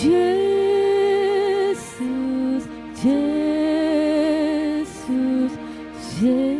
Jesus, Jesus, Jesus.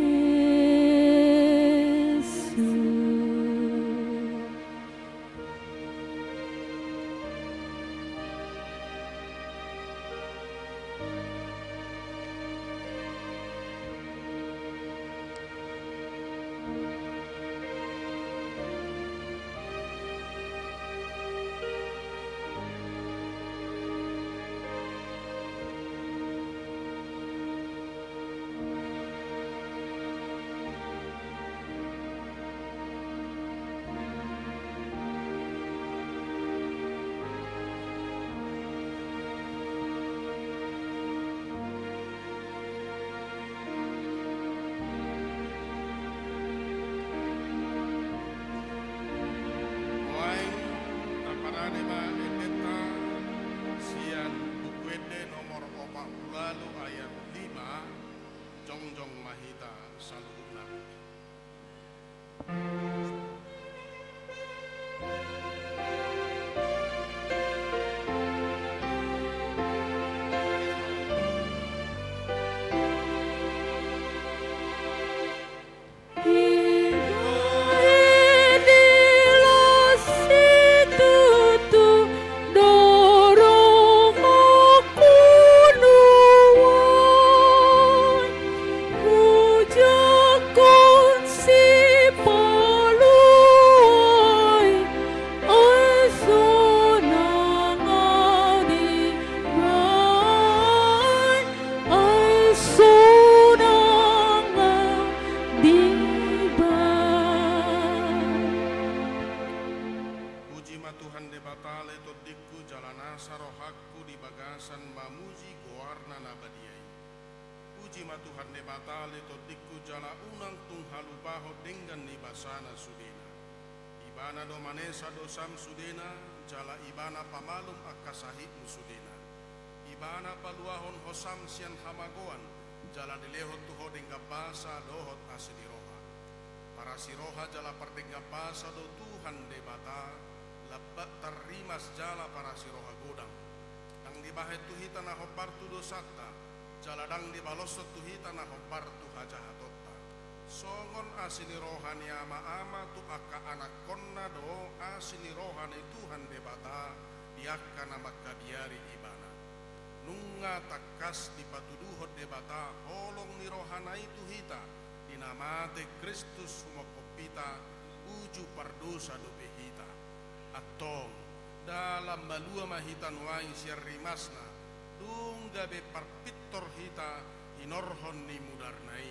Nuaeng taparade ma endenta sian Buku Ende nomor opat pulu ualu ayat lima, jongjong ma hita saluhutna. Puji ma Tuhan Debata ale tondingku, jala nasa rohangku di bagasan mamuji goarna na badia i. Puji ma Tuhan Debata ale tondingku, jala unang tung halupahon denggan ni basana sudena. Ibana do manesa dosam sudena, jala Ibana pamalum angka sahitmu sudena. Ibana paluahon hosam sian hamagoan, jala dilehon tu ho denggan basa dohot asi ni roha. Parasi roha jala pardenggan basa do Tuhan Debata, lambat tarrimas jala parasi roha godang. Ndang dibahen tu hita na hombar tu dosanta, jala ndang dibaloshon tu hita na hombar tu hajahatonta. Songon asi ni roha ni ama-ama tu angka anakkonna do asi ni roha ni Tuhan Debata di angka na mangkabiari Ibana. Nunga tangkas dipatuduhon Debata holong ni rohana i tu hita, di na mate Kristus humongkop hita, uju pardosa dope hita. Antong, dalan malua ma hita nuaeng sian rimasna, dung gabe parpintor hita hinorhon ni mudarna i.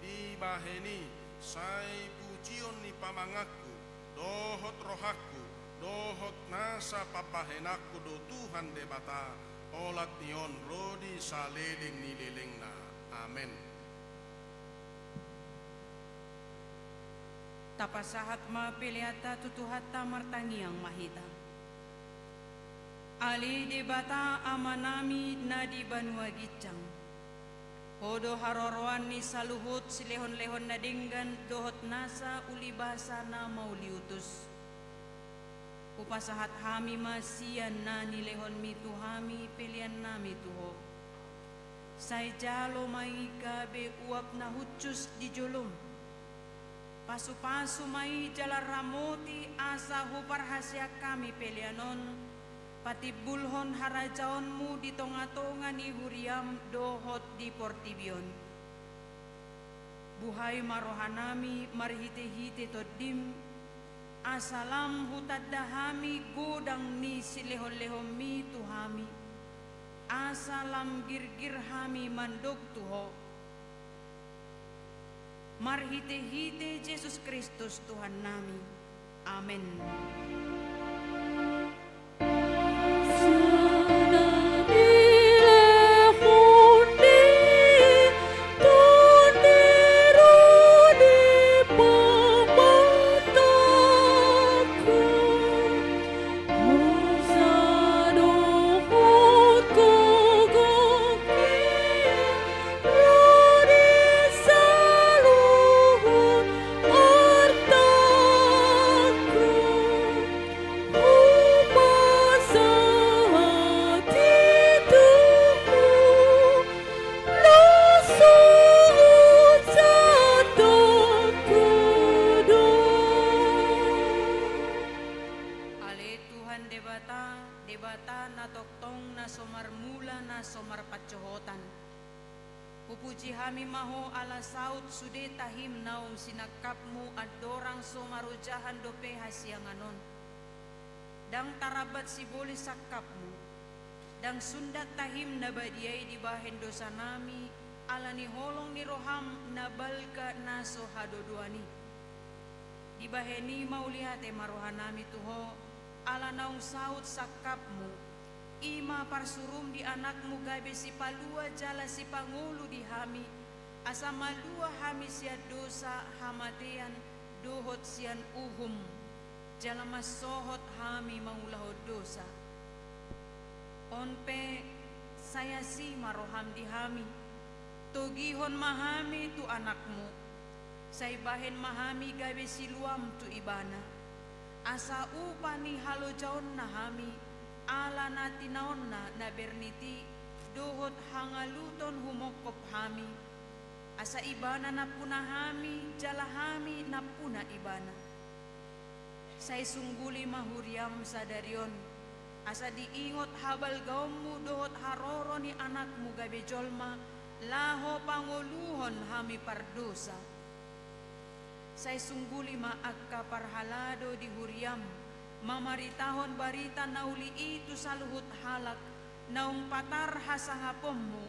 Dibahen i, sai pujion ni pamanganku, dohot rohangku, dohot nasa pambahenanku do Tuhan Debata, olat ni on ro di saleleng ni lelengna. Amen. Tapasahat ma peleanta tu Tuhanta, martangiang ma hita. Ale Debata Amanami na di banua ginjang, Ho do haroroan ni saluhut silehonlehon na denggan dohot nasa ulibasa na mauliutus. Hupasahat hami ma sian na nilehonmi tu hami peleannami tu Ho. Sai jalo ma i gabe uap na hushus di jolom. Pasupasu ma i jala ramoti asa huparhaseang hami pelean on, patimbulhon harajaonmu di tongatonga ni huriam dohot di portibi on. Buhai ma rohanami marhitehite Tondim, asa lam hutanda hami godang ni silehonlehonmi tu hami, asa lam girgir hami mandok tu Ho. Marhitehite Jesus Kristus Tuhannami. Amen. Debata na tongtong, na so marmula, na so marpansohotan. Hupuji hami ma Ho ala saut sude tahim naung sinangkapMu andorang so marojahan dope hasiangan on. Ndang tarambat sibolis sangkapMu. Ndang sundat tahim na badia i dibahen dosanami, ala ni holong ni rohaM na balga na so hadodoan i. Dibahen i mauliate ma rohanami tu Ho, ala naung saut sangkapMu, i ma parsuruM di AnakMu gabe sipalua jala sipangolu di hami, asa malua hami sian dosa, hamatean, dohot sian uhum, jala mansohot hami mangulahon dosa. On pe, sai asi ma rohaM di hami, togihon ma hami tu AnakMu, sai bahen ma hami gabe siluaM tu Ibana, asa upa ni halojaonna hami, ala na tinaonna na bernit i, dohot hangaluton humongkop hami, asa Ibana nampuna hami, jala hami nampuna Ibana. Sai sungguli ma huriaM sadari on, asa diingot habalgaonMu dohot haroro ni AnakMu gabe jolma, laho pangoluhon hami pardosa. Sai sungguli ma angka parhalado di huriaM, mamaritahon barita na uli i tu saluhut halak, naung patar hasangaponMu,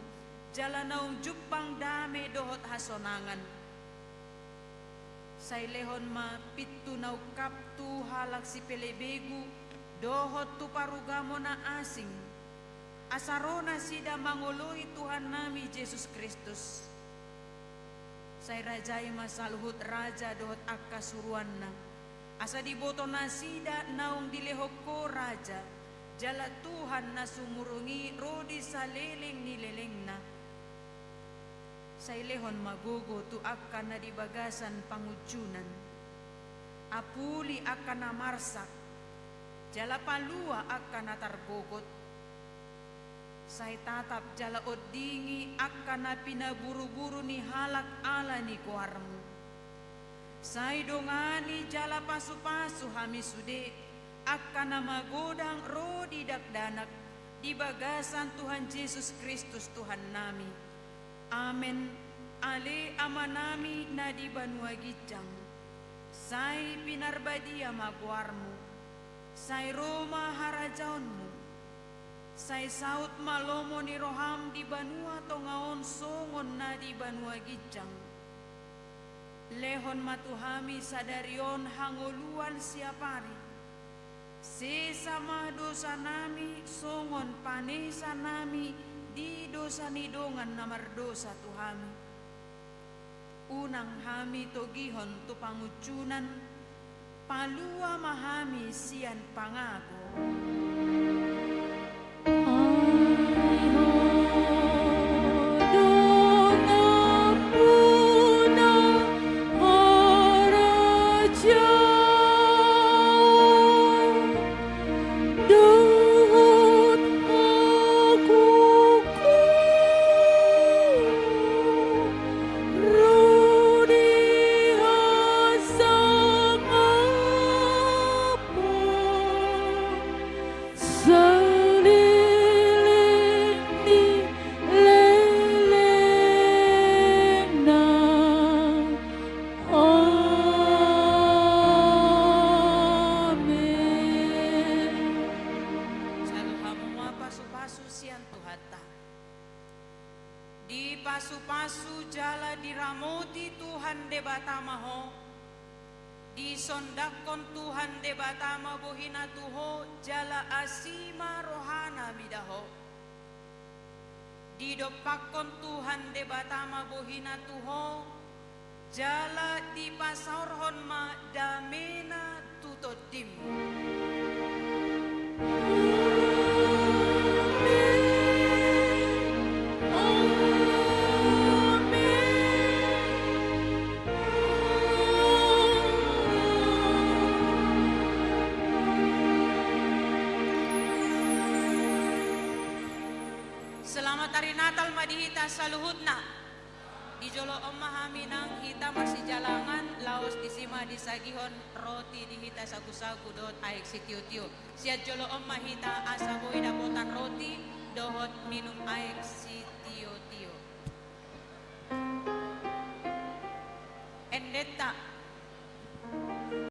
jala naung jumpang dame dohot hasonangan. Sai lehon ma pintu na ungkap tu halak sipelebegu, dohot tu parugamo na asing, asa ro nasida mangoloi Tuhannami Jesus Kristus. Sai rajai ma saluhut raja dohot angka suruanna, asa diboto nasida naung dilehon Ho raja, jala Tuhan na sumurung i ro di saleleng ni lelengna. Sai lehon ma gogo tu angka na di bagasan pangunjunan, apuli angka na marsak, jala palua angka na targogot. Sai tatap jala ondingi angka na pinaburuburu ni halak ala ni goarMu. Sai dongani jala pasupasu hami sude, angka na magodang ro di dakdanak, di bagasan Tuhan Jesus Kristus Tuhannami. Amen. Ale Amanami na di banua ginjang, sai pinarbadia ma goarMu, sai ro ma harajaonMu, sai saut ma lomo ni rohaM di banua tonga on songon na di banua ginjang. Lehon ma tu hami sadari on hangoluan siapari. Sesa ma dosanami songon panesanami di dosa ni dongan na mardosa tu hami. Unang hami togihon tu pangunjunan, palua ma hami sian pangago. Saleleng ni lelengna. Amen. Jalo hamu ma pasupasu sian Tuhanta. Dipasupasu jala diramoti Tuhan Debata ma ho, disondangkon Tuhan Debata ma bohina tu ho, jala asi ma rohana mida ho. Didompakkon Tuhan Debata ma bohina tu ho, jala dipasaorhon ma damena tu tondim. Selamat Hari Natal ma di hita saluhutna. Di jolo on ma hami nang hita marsijalangan, laos disi ma disagihon roti di hita sagusagu dohot aek sitiotio. Sian jolo on ma hita asa boi dapotan roti dohot minum aek si